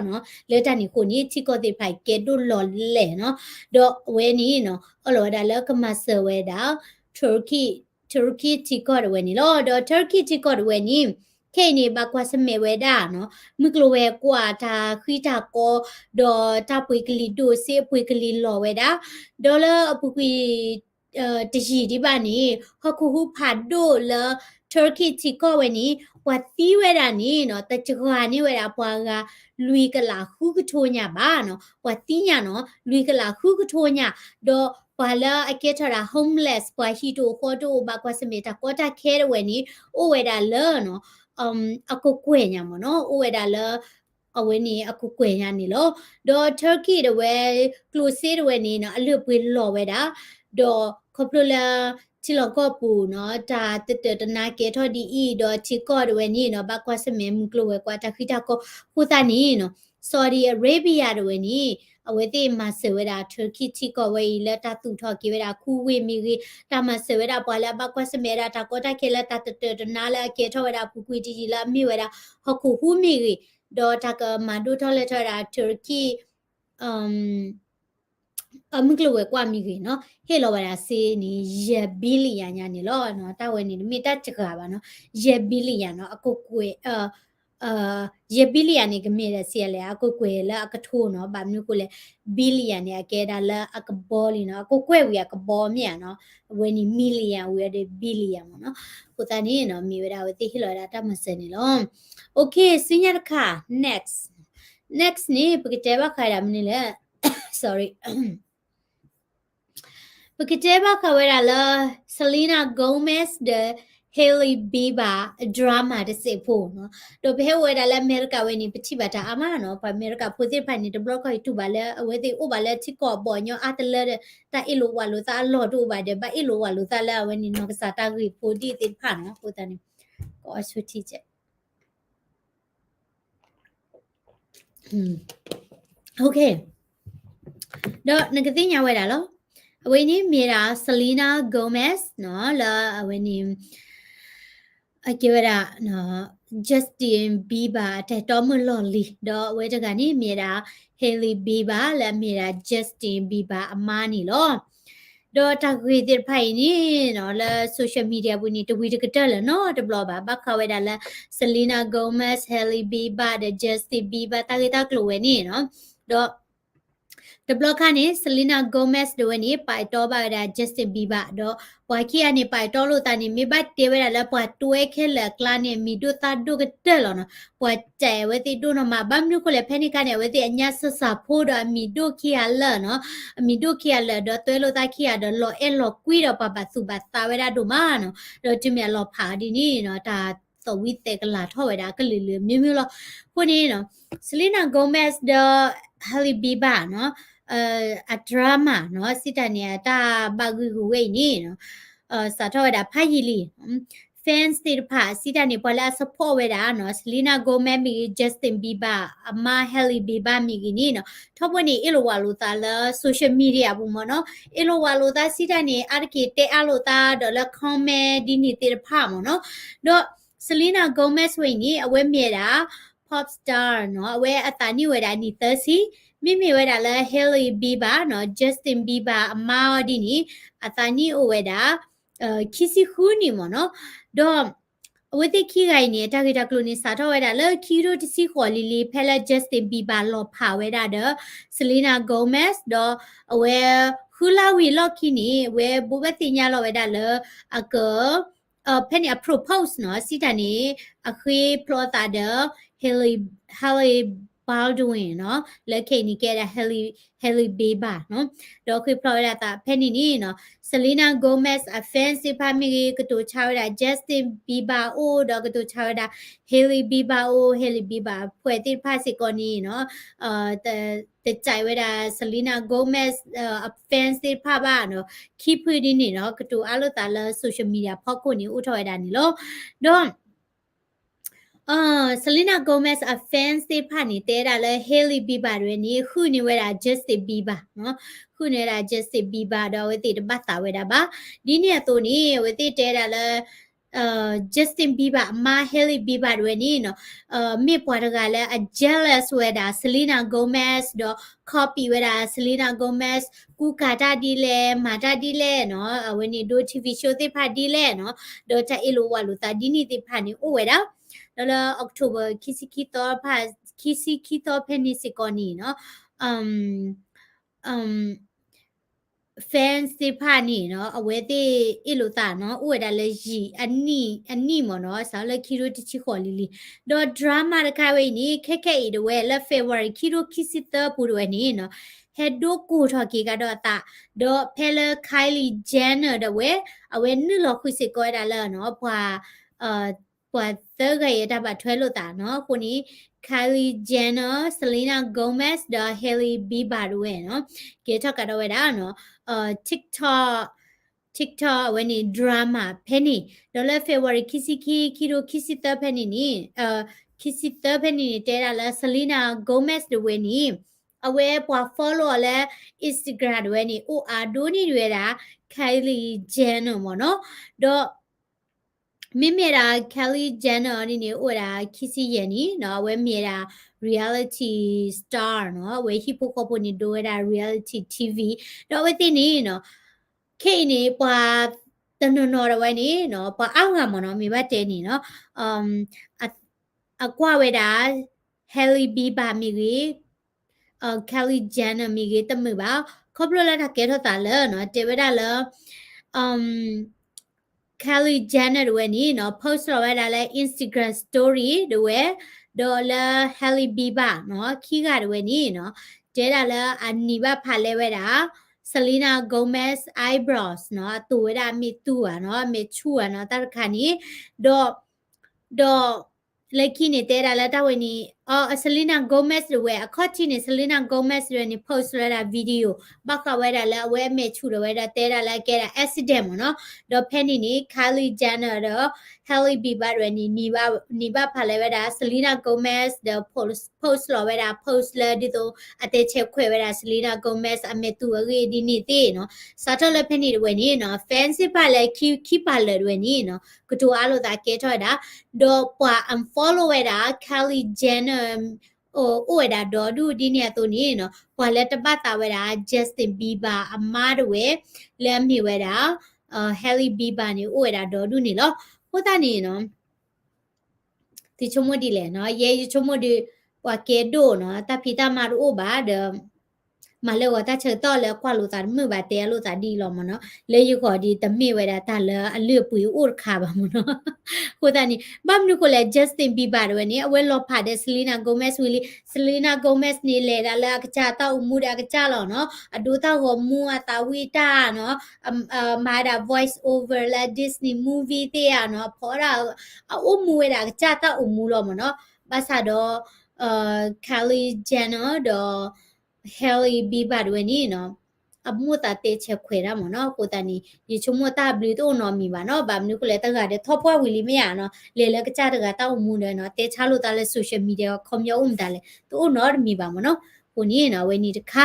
လၢတၢ်န့ၣ်အဃိန့ၣ် ထံကီၢ်သ့ၣ်တဖၣ်ကဲဒိၣ်လီၤလဲၣ်နီၤ ဒီးအဝဲန့ၣ်နီၤ အၢၣ်လီၤဝဲဒၣ်လၢကမၤစၢၤဝဲဒၣ် Turkey Turkey ထံကီၢ်တဝဲန့ၣ်လီၤ. ဒီး Turkey ထံကီၢ်တဝဲန့ၣ် ခဲအံၤန့ၣ် ဘၣ်ကွၢ်ဆၢၣ်မဲာ်ဝဲဒၣ်နီၤ မုၢ်ကျိၤဝဲၤကွာ်တၢ်ဃံတၢ်ကီ ဒီးတၢ်ပှ့ၤကလံၤဒိၣ်စ့အပှ့ၤကလံၤလီၤဝဲဒၣ် ဒီးလၢအပူၤကွံာ် တယံာ်ဒံးဘၣ်န့ၣ် ဟီၣ်ခိၣ်ဟူးဖးဒိၣ်လၢ Turkey ထံကီၢ်ဝဲန့ၣ် ပှၤသံဝဲဒၣ်န့ၣ်နီၤ တစှၤန့ၢ်ဝဲဒၣ်ပှၤဂၤ လွံၢ်ကလးဃုကထိညါဘၣ်နီၤ ပှၤသံညါနီၤ လွံၢ်ကလးဃုကထိညါ ဒီးပှၤလၢအကဲထီၣ်ဒၣ် homeless ပှၤဟံၣ်တအိၣ်ဃီတအိၣ် ဘၣ်ကွၢ်ဆၢၣ်မဲာ်တၢ်ကီတၢ်ခဲတဝဲန့ၣ် အိၣ်ဝဲဒၣ်လၢ အကကွဲၢ်ညါမ့ၢ်နီၤ အိၣ်ဝဲဒၣ်လၢ အဝဲန့ၣ်အကကွဲၢ်ညါန့ၣ်လီၤ. ဒီး Turkey တဝဲ ကျိၣ်စ့တဝဲန့ၣ်နီၤ အလုၢ်အပှ့ၤလီၤဝဲဒၣ် ဒီးခီဖျိလၢ ထံလီၢ်ကီၢ်ပူၤနီၤ တၢ်တတၢာ်တနါကဲထီၣ်ဒ်အံၤ ဒီးထံကီၢ်တဝဲန့ၣ်နီၤ ဘၣ်ကွၢ်ဆၢၣ်မဲာ်မုၢ်ကျိၤဝဲၤကွာ်တၢ်ဃံတၢ်ကီ အဃိသတးန့ၣ်နီၤ Saudi Arabia တဝဲန့ၣ် အဝဲသ့ၣ်မၤစၢၤဝဲဒၣ် Turkey ထံကီၢ်ဝဲအံၤ လၢတၢ်သူၣ်ထီၣ်က့ၤဝဲဒၣ် ခူဝ့ၢ်မ့ၢ်ဂ့ၤ တၢ်မၤစၢၤဝဲဒၣ်ပှၤလၢအဘၣ်ကွၢ်ဆၢၣ်မဲာ်ဝဲဒၣ်တၢ်ကီတၢ်ခဲလၢတၢ်တတၢာ်တနါလၢအကဲထီၣ်ဝဲဒၣ်အပူၤကွံာ်တယံာ်လၢအမ့ၢ်ဝဲဒၣ် ဟီၣ်ခိၣ်ဟူးမ့ၢ်ဂ့ၤ ဒီးတၢ်ကမၤဒိၣ်ထီၣ်လဲၢ်ထီၣ်ဝဲဒၣ် Turkey အမုၢ်ကျိၤဝဲၤကွာ်မ့ၢ်ဂ့ၤနီၤ ဟ့ၣ်လီၤဝဲဒၣ်စ့န့ၣ် ယဲၢ် billion ညါန့ၣ်လီၤ. တၢ်ဝဲန့ၣ်တမ့ၢ်တၢ်စှၤဘၣ်နီၤ ယဲၢ် billion နီၤ အကကွဲၢ် ယဲၢ် billion န့ၣ် ကမ့ၢ်ဒၣ်စ့လဲၣ် အကကွဲၢ်လၢအကထိနီၤ ဘၣ်မနုၤအဃိလဲၣ် billion န့ၣ် အကဲဒၣ်လၢအကဘီလံနီၤ အကကွဲၢ်ဝံၤအကဘီမ့ၢ်ဧါနီၤ အဝဲန့ၣ် million ဝံၤဒီး billion မ့ၢ်နီၤ အဃိသတးန့ၣ်နီၤ မ့ၢ်ဝဲဒၣ်အဝဲသ့ၣ်ဟ့ၣ်လီၤဝဲဒၣ်တၢ်မၤစၢၤန့ၣ်လီၤ. Okay ဆူညါတခါ next next န့ၣ် ပကတဲဘၣ်ဃးဒၣ်မနုၤလဲၣ် sorry ပကတဲဘၣ်ဃးဝဲဒၣ်လၢ Selena Gomez ဒီး Hailey Bieber drama တစဲးဖိနီၤ. ဒီးပဟဲအိၣ်ဝဲဒၣ်လၢအမဲရကၤဝဲန့ၣ် ပထံၣ်ဘၣ်တၢ်အါမးနီၤ, ပှၤအမဲရကၤဖိသ့ၣ်တဖၣ်န့ၣ် တဘျီခီအံၤတူၢ်ဘၣ်လၢ အဝဲသ့ၣ်အိၣ်ဘၣ်လၢထံကီၢ်အဘီၣ်ညီအါတလၢဒီး တၢ်အ့ၣ်လိာ်ဝးလိာ်သးအလီၢ်တအိၣ်ဘၣ်ဒီး ဘၣ်အ့ၣ်လိာ်ဝးလိာ်သးလၢအဝဲန့ၣ် နီၢ်ကစၢ်တၢ်ဂ့ၢ်ဖိဒ်သ့ၣ်တဖၣ်နီၤ. အဃိသတးန့ၣ် ကအိၣ်ဆူၣ်ထံကဲး ဒီးနကသ့ၣ်ညါဝဲဒၣ်လီၤ. အဝဲန့ၣ်မ့ၢ်ဒၣ် Selena Gomez နီၤ, လၢအဝဲန့ၣ် အကဲဝဲဒၣ် Justin Bieber အတၢ်တီမုၢ်လီၢ်လံၤ, ဒီးအဝဲတဂၤန့ၣ်မ့ၢ်ဒၣ် Hailey Bieber လၢအမ့ၢ်ဒၣ် Justin Bieber အမါန့ၣ်လီၤ. ဒီးတၢ်ဂ့ၢ်သ့ၣ်တဖၣ်အံၤန့ၣ်နီၤ လၢ social media ပူၤန့ၣ် တဝံၤတကတၢၢ်လၢၤနီတဘျီဘၣ်. ဘၣ်ဃးဝဲဒၣ်လၢ Selena Gomez, Hailey Bieber ဒီး Justin Bieber တၢ်ဂ့ၢ်တၢ်ကျိၤဝဲန့ၣ်နီၤ, ဒီး တဘျီခါန့ၣ် Selena Gomez ဒၣ်ဝဲန့ၣ် ပာ်တီဘၣ်ဝဲဒၣ် Justin Bieber ဒီး ပှၤခံဂၤန့ၣ် ပာ်တီလိာ်သးန့ၣ် မ့ၢ်ဘၣ်တဲဝဲဒၣ်လၢပှၤတွဲခဲလၢာ်အကျါန့ၣ် အမံၤဒိၣ်သၣ်ဒိၣ်ကတၢၢ်လီၤနီၤ. ပှၤတဲဝဲသ့ၣ်ဒိၣ်နီၢ်မး, ဘၣ်မနုၤဃိလဲၣ် ဖဲန့ၣ်ခါန့ၣ် အဝဲသ့ၣ်အညါစၢ်စၢ်ဖိဒီးအမံၤဒိၣ်ခံဂၤလၢာ်နီၤ, အမံၤဒိၣ်ခံဂၤလၢာ် ဒီးတွဲလိာ်သးခံဂၤဒီး လီၤအဲၣ်လီၤကွံဒီး ပှၤဘၣ်သူၣ်ဘၣ်သးဝဲဒၣ်ဒိၣ်မးနီၤ. ဒီးတုၤမ့ၢ်အလီၤဖးအီၤဒ်န့ၣ်နီၤ တၢ်သီၣ်ဝံသဲးကလၤထီၣ်ဝဲဒၣ်ကလုာ်လုာ်မ့ၢ်မ့ၢ်လီၤ. အဃိန့ၣ်နီၤ Selena Gomez ဒီး Hailey Bieber နီၤ အ drama နီၤ စံးတၢ်န့ၣ် အတၢ်ဘၣ်ဂုာ်ဂုာ်ဝဲအံၤန့ၣ်နီၤ စးထီၣ်ဝဲဒၣ်ဖးယံာ်လံ. Fans သ့ၣ်တဖၣ် စံးတၢ်န့ၣ် ပှၤလၢအ support ဝဲဒၣ်နီၤ Selena Gomez မ့ၢ်ဂ့ၤ Justin Bieber အမါ Hailey Bieber မ့ၢ်ဂ့ၤန့ၣ်နီၤ ထီဘိန့ၣ် အ့ၣ်လိာ်ဝးလိာ်သးလၢ social media အပူၤမ့ၢ်နီၤ, အ့ၣ်လိာ်ဝးလိာ်သးစံးတၢ်န့ၣ် အါတက့ၢ်တဲအါလိာ်သးဒီးလၢ comment ဒ်န့ၣ်သ့ၣ်တဖၣ်မ့ၢ်နီၤ. ဒီး Selena Gomez ဝဲအံၤန့ၣ် အဝဲမ့ၢ်ဝဲဒၣ် pop star နီၤ, အဝဲအသးနံၣ်အိၣ်ဝဲဒၣ်နံၣ်သၢဆံ, မ့မ့ၢ်ဝဲဒၣ်လၢ Hailey Bieber နီၤ Justin Bieber အမါအီၤဒ်န့ၣ် အသးနံၣ်အိၣ်ဝဲဒၣ် ခံဆံဃုနံၣ်မ့ၢ်နီၤ. ဒီး အဝဲသ့ၣ်ခံဂၤအံၤန့ၣ် အတၢ်ဂ့ၢ်တၢ်ကျိၤန့ၣ် စးထီၣ်ဝဲဒၣ်လၢခံကထိတဆံဃိးလံၤလံၤ ဖဲလၢ Justin Bieber လီၤဖးဝဲဒၣ်ဒီး Selena Gomez ဒီး အဝဲဃုလါဝံၤအလီၢ်ခံန့ၣ် အဝဲဘိးဘၣ်သ့ၣ်ညါလီၤဝဲဒၣ်လၢ အက ဖဲန့ၣ်အ propose နီၤ စံးတၢ်န့ၣ် အဃ့ဖျိအသးဒီး Hailey, Hailey Baldwin နီၤ, လၢခဲအံၤန့ၣ်ကဲဒၣ် Hailey, Hailey Bieber နီၤ, ဒီးဃ့ဖျိဝဲဒၣ်အသးဖဲန့ၣ်န့ၣ်နီၤ Selena Gomez အ fans သ့ၣ်တဖၣ်မ့ၢ်ဂ့ၤ ကတိၤဆါဝဲဒၣ် Justin Bieber အိၣ် ဒီးကတိၤဆါဝဲဒၣ် Hailey Bieber အိၣ်, Hailey Bieber အဖှဲးသ့ၣ်တဖၣ်စ့ၢ်ကီးန့ၣ်နီၤ တ, တကြိုက်ဝဲဒၣ် Selena Gomez အ fans သ့ၣ်တဖၣ်ဘၣ်နီၤ, ခံဖုဒ်န့ၣ်နီၤ ကတိၤအါလိာ်သးလၢ social media ဖီခိၣ်န့ၣ် အိၣ်ထီၣ်ဝဲဒၣ်န့ၣ်လီၤ. ဒီး Selena Gomez အ fans သ့ၣ်တဖၣ်န့ၣ် တဲဒၣ်လၢ Hailey Bieber တဝဲန့ၣ် ဃုန့ၢ်ဝဲဒၣ် Justin Bieber နီၤ, ဃုန့ၢ်ဝဲဒၣ် Justin Bieber ဒီးအဝဲသ့ၣ်တဘၣ်သးဝဲဒၣ်ဘၣ်. ဒ်န့ၣ်အသိးန့ၣ် အဝဲသ့ၣ်တဲဒၣ်လၢ Justin Bieber အမါ Hailey Bieber တဝဲန့ၣ်နီၤ မ့ၢ်ပှၤတဂၤလၢအ jealous ဝဲဒၣ် Selena Gomez ဒီး copy ဝဲဒၣ် Selena Gomez ကူကၤတၢ်ဒ်လဲၣ် မၤတၢ်ဒ်လဲၣ်နီၤ အဝဲန့ၣ်ဒိ TV show သ့ၣ်တဖၣ်ဒ်လဲၣ်နီၤ ဒီးတၢ်အ့ၣ်လိာ်ဝးလိာ်သးဒ်န့ၣ်သ့ၣ်တဖၣ်န့ၣ် အိၣ်ဝဲဒၣ် ဒီးလၢ October ခံဆံခံသီဖၣ် ခံဆံခံသီဖဲန့ၣ်စ့ၢ်ကီးန့ၣ်နီၤ fans သ့ၣ်တဖၣ်န့ၣ်နီၤ အဝဲသ့ၣ်အ့ၣ်လိာ်သးနီၤ အိၣ်ဝဲဒၣ်လၢယံာ်အနံၣ် အနံၣ်မ့ၢ်နီၤ စးလၢခံကထိတဆံဃိးလံၤလံၤ ဒီး drama တခါဝဲအံၤန့ၣ် ခဲခဲအံၤတဝဲလၢ February ခံကထိခံဆံသၢပူၤတဝဲန့ၣ်နီၤ ဟဲဒိကိၢ်ထီၣ်က့ၤကဒီးအသး ဒီးဖဲလၢ Kylie Jenner တဝဲ အဝဲနုာ်လီၤဃုာ်စ့ၢ်ကီးဝဲဒၣ်လၢနီၤ ပှၤ ပှၤသၢဂၤအံၤအတၢ်ဘၣ်ထွဲလိာ်သးနီၤ အဃိန့ၣ် Kylie Jenner, Selena Gomez ဒီး Hailey Bieber တဝဲနီၤ ကဲထီၣ်ကဒီးဝဲဒၣ်နီၤ TikTok, TikTok အဝဲန့ၣ် drama ဖဲန့ၣ် ဒီးလၢ February ခံဆံခံ ခံကထိခံဆံသၢဖဲန့ၣ်န့ၣ် ခံဆံသၢဖဲန့ၣ်န့ၣ် တဲဒၣ်လၢ Selena Gomez တဝဲန့ၣ် အဝဲပှၤ follow အီၤလၢ Instagram တဝဲန့ၣ် အိၣ်အါဒိၣ်န့ၢ်ဝဲဒၣ် Kylie Jenner မ့ၢ်နီၤ ဒီး မ့မ့ၢ်ဒၣ် Kylie Jenner န့ၣ်န့ၣ် အိၣ်ဝဲဒၣ်ခံဆံယဲၢ်နံၣ်နီၤ အဝဲမ့ၢ်ဝဲဒၣ် reality star နီၤ အဝဲဟံၣ်ဖိဃီဖိန့ၣ် ဒိဝဲဒၣ် reality TV ဒီးအဝဲသ့ၣ်န့ၣ်နီၤ ခဲအံၤန့ၣ် ပှၤတနီၤနီၤတဝဲန့ၣ်နီၤ ပှၤအါဂၤမ့ၢ်နီၤ မ့ၢ်ဘၣ်တဲန့ၣ်နီၤ အကွၢ်ဝဲဒၣ် Hailey Bieber မ့ၢ်ဂ့ၤ Kylie Jenner မ့ၢ်ဂ့ၤ တမုာ်ဘၣ် ခီဖျိလၢတၢ်ကဲထီၣ်သးလၢနီၤ တဲဝဲဒၣ်လၢ Kylie Jenner တဝဲန့ၣ်နီၤ post လီၤဝဲဒၣ်လၢ Instagram story တဝဲ ဒီးလၢ Hailey Bieber နီၤ ခံဂၤတဝဲန့ၣ်နီၤ တဲဒၣ်လၢအနံၤဘၣ်ဖးလဲဝဲဒၣ် Selena Gomez eyebrows နီၤ, အတိာ်ဝဲဒၣ်အမဲာ်တူၢ်ဧါနီၤ, အမဲာ်ဆူၣ်ဧါနီၤ, တၢ်တခါန့ၣ်, ဒီး, ဒီး, လၢခံန့ၣ် တဲဒၣ်လၢတၢ်ဝဲန့ၣ်, အ Selena Gomez ဒၣ်ဝဲ အခီၣ်ထံးန့ၣ် Selena Gomez ဒၣ်ဝဲန့ၣ် post ဝဲဒၣ် video ဘၣ်ဃးဝဲဒၣ်လၢအဝဲအမဲာ်ဆူၣ်ဒီးဝဲဒၣ်တဲဒၣ်လၢအကဲဒၣ် accident မ့ၢ်နီၤ, ဒီးဖဲန့ၣ်န့ၣ် Kylie Jenner ဒီး Hailey Bieber ဒၣ်ဝဲန့ၣ် နံၤဘၣ်ဖးလဲဝဲဒၣ် Selena Gomez ဒီး post လီၤဝဲဒၣ် post လၢဒ်သိး အတဲဆဲးခွဲးဝဲဒၣ် Selena Gomez အမဲာ်တူၢ်အဂ့ၢ်ဒ်န့ၣ်သ့ၣ်နီၤ, စးထီၣ်လၢဖဲန့ၣ်ဒၣ်ဝဲန့ၣ်နီၤ fans စ့ၢ်ကီးလၢခံခံပာ်လၢာ်ဒၣ်ဝဲန့ၣ်နီၤ ကတိၤအါလိာ်သးကဲထီၣ်ဝဲဒၣ်, ဒီးပှၤ unfollow ဝဲဒၣ် Kylie Jenner အိၣ်ဝဲဒၣ်ဒီဒူၣ်ဒ်န့ၣ်အသိးန့ၣ်နီၤ ပှၤလၢတဘၣ်သးဝဲဒၣ် Justin Bieber အမါဒၣ်ဝဲ လၢအမ့ၢ်ဝဲဒၣ် Hailey Bieber န့ၣ် အိၣ်ဝဲဒၣ်ဒီဒူၣ်န့ၣ်လီၤ. အဃိသတးန့ၣ်နီၤ သုဆိကမိၣ်ဒ်လဲၣ်နီၤ, ယဲယဆိကမိၣ်ဒီး ပှၤကဲဒိၣ်နီၤ တၢ်ဖံးတၢ်မၤတအိၣ်ဘၣ်ဒီး မၤလၢဂီၤတၢ်ဆၢကတီၢ်လၢကွၢ်လိာ်သးတမုာ်ဘၣ်တဲလိာ်သးဒ်အံၤလီၤမ့ၢ်နီၤ, လၢယဂီၢ်ဒီးတမ့ၢ်ဝဲဒၣ်တၢ်လၢအလုၢ်အပှ့ၤအိၣ်တခါဘၣ်မ့ၢ်နီၤ. အဃိသတးန့ၣ် ဘၣ်မနုၤဃိလဲၣ် Justin Bieber ဒၣ်ဝဲန့ၣ် အဝဲလီၤဖးဒီး Selena Gomez ဝံၤလံ, Selena Gomez န့ၣ် လဲၤဒၣ်လၢအကစၢ်တၢ်အိၣ်မူဒီးအကစၢ်လီၤနီၤ, အဒိတၢ်ဂီၤမူအသးဝံၣ်တၢ်နီၤ မၤဒၣ် voice over လၢ Disney movie သ့ၣ်ဧါနီၤ, ဖီဒၣ် အအိၣ်မူဝဲဒၣ်အကစၢ်တၢ်အိၣ်မူလီၤမ့ၢ်နီၤ, ဘၣ်ဆၣ်ဒီး Kylie Jenner ဒီး Hailey Bieber ဒၣ်ဝဲန့ၣ်နီၤ အမိၣ်သးတဲဆဲးခွဲးတၢ်မ့ၢ်နီၤ, အဃိသတးန့ၣ် ယဆိကမိၣ်တၢ်ဘျုးတအိၣ်နီတမံၤဘၣ်နီၤ, ဘၣ်မနုၤဃိလဲၣ် တဂၤဒီးထီၣ်ပှၢ်ဝံၤလံမ့ၢ်ဧါနီၤ, လဲၤလၢကစၢ်တဂၤတၢ်အိၣ်မူဒီးနီၤ တဲဆါလိာ်သးလၢ social media ခီပညီအိၣ်မတၤလဲၣ် တအိၣ်နီတမံၤဘၣ်မ့ၢ်နီၤ, အဃိန့ၣ်နီၤ အဝဲန့ၣ်တခါ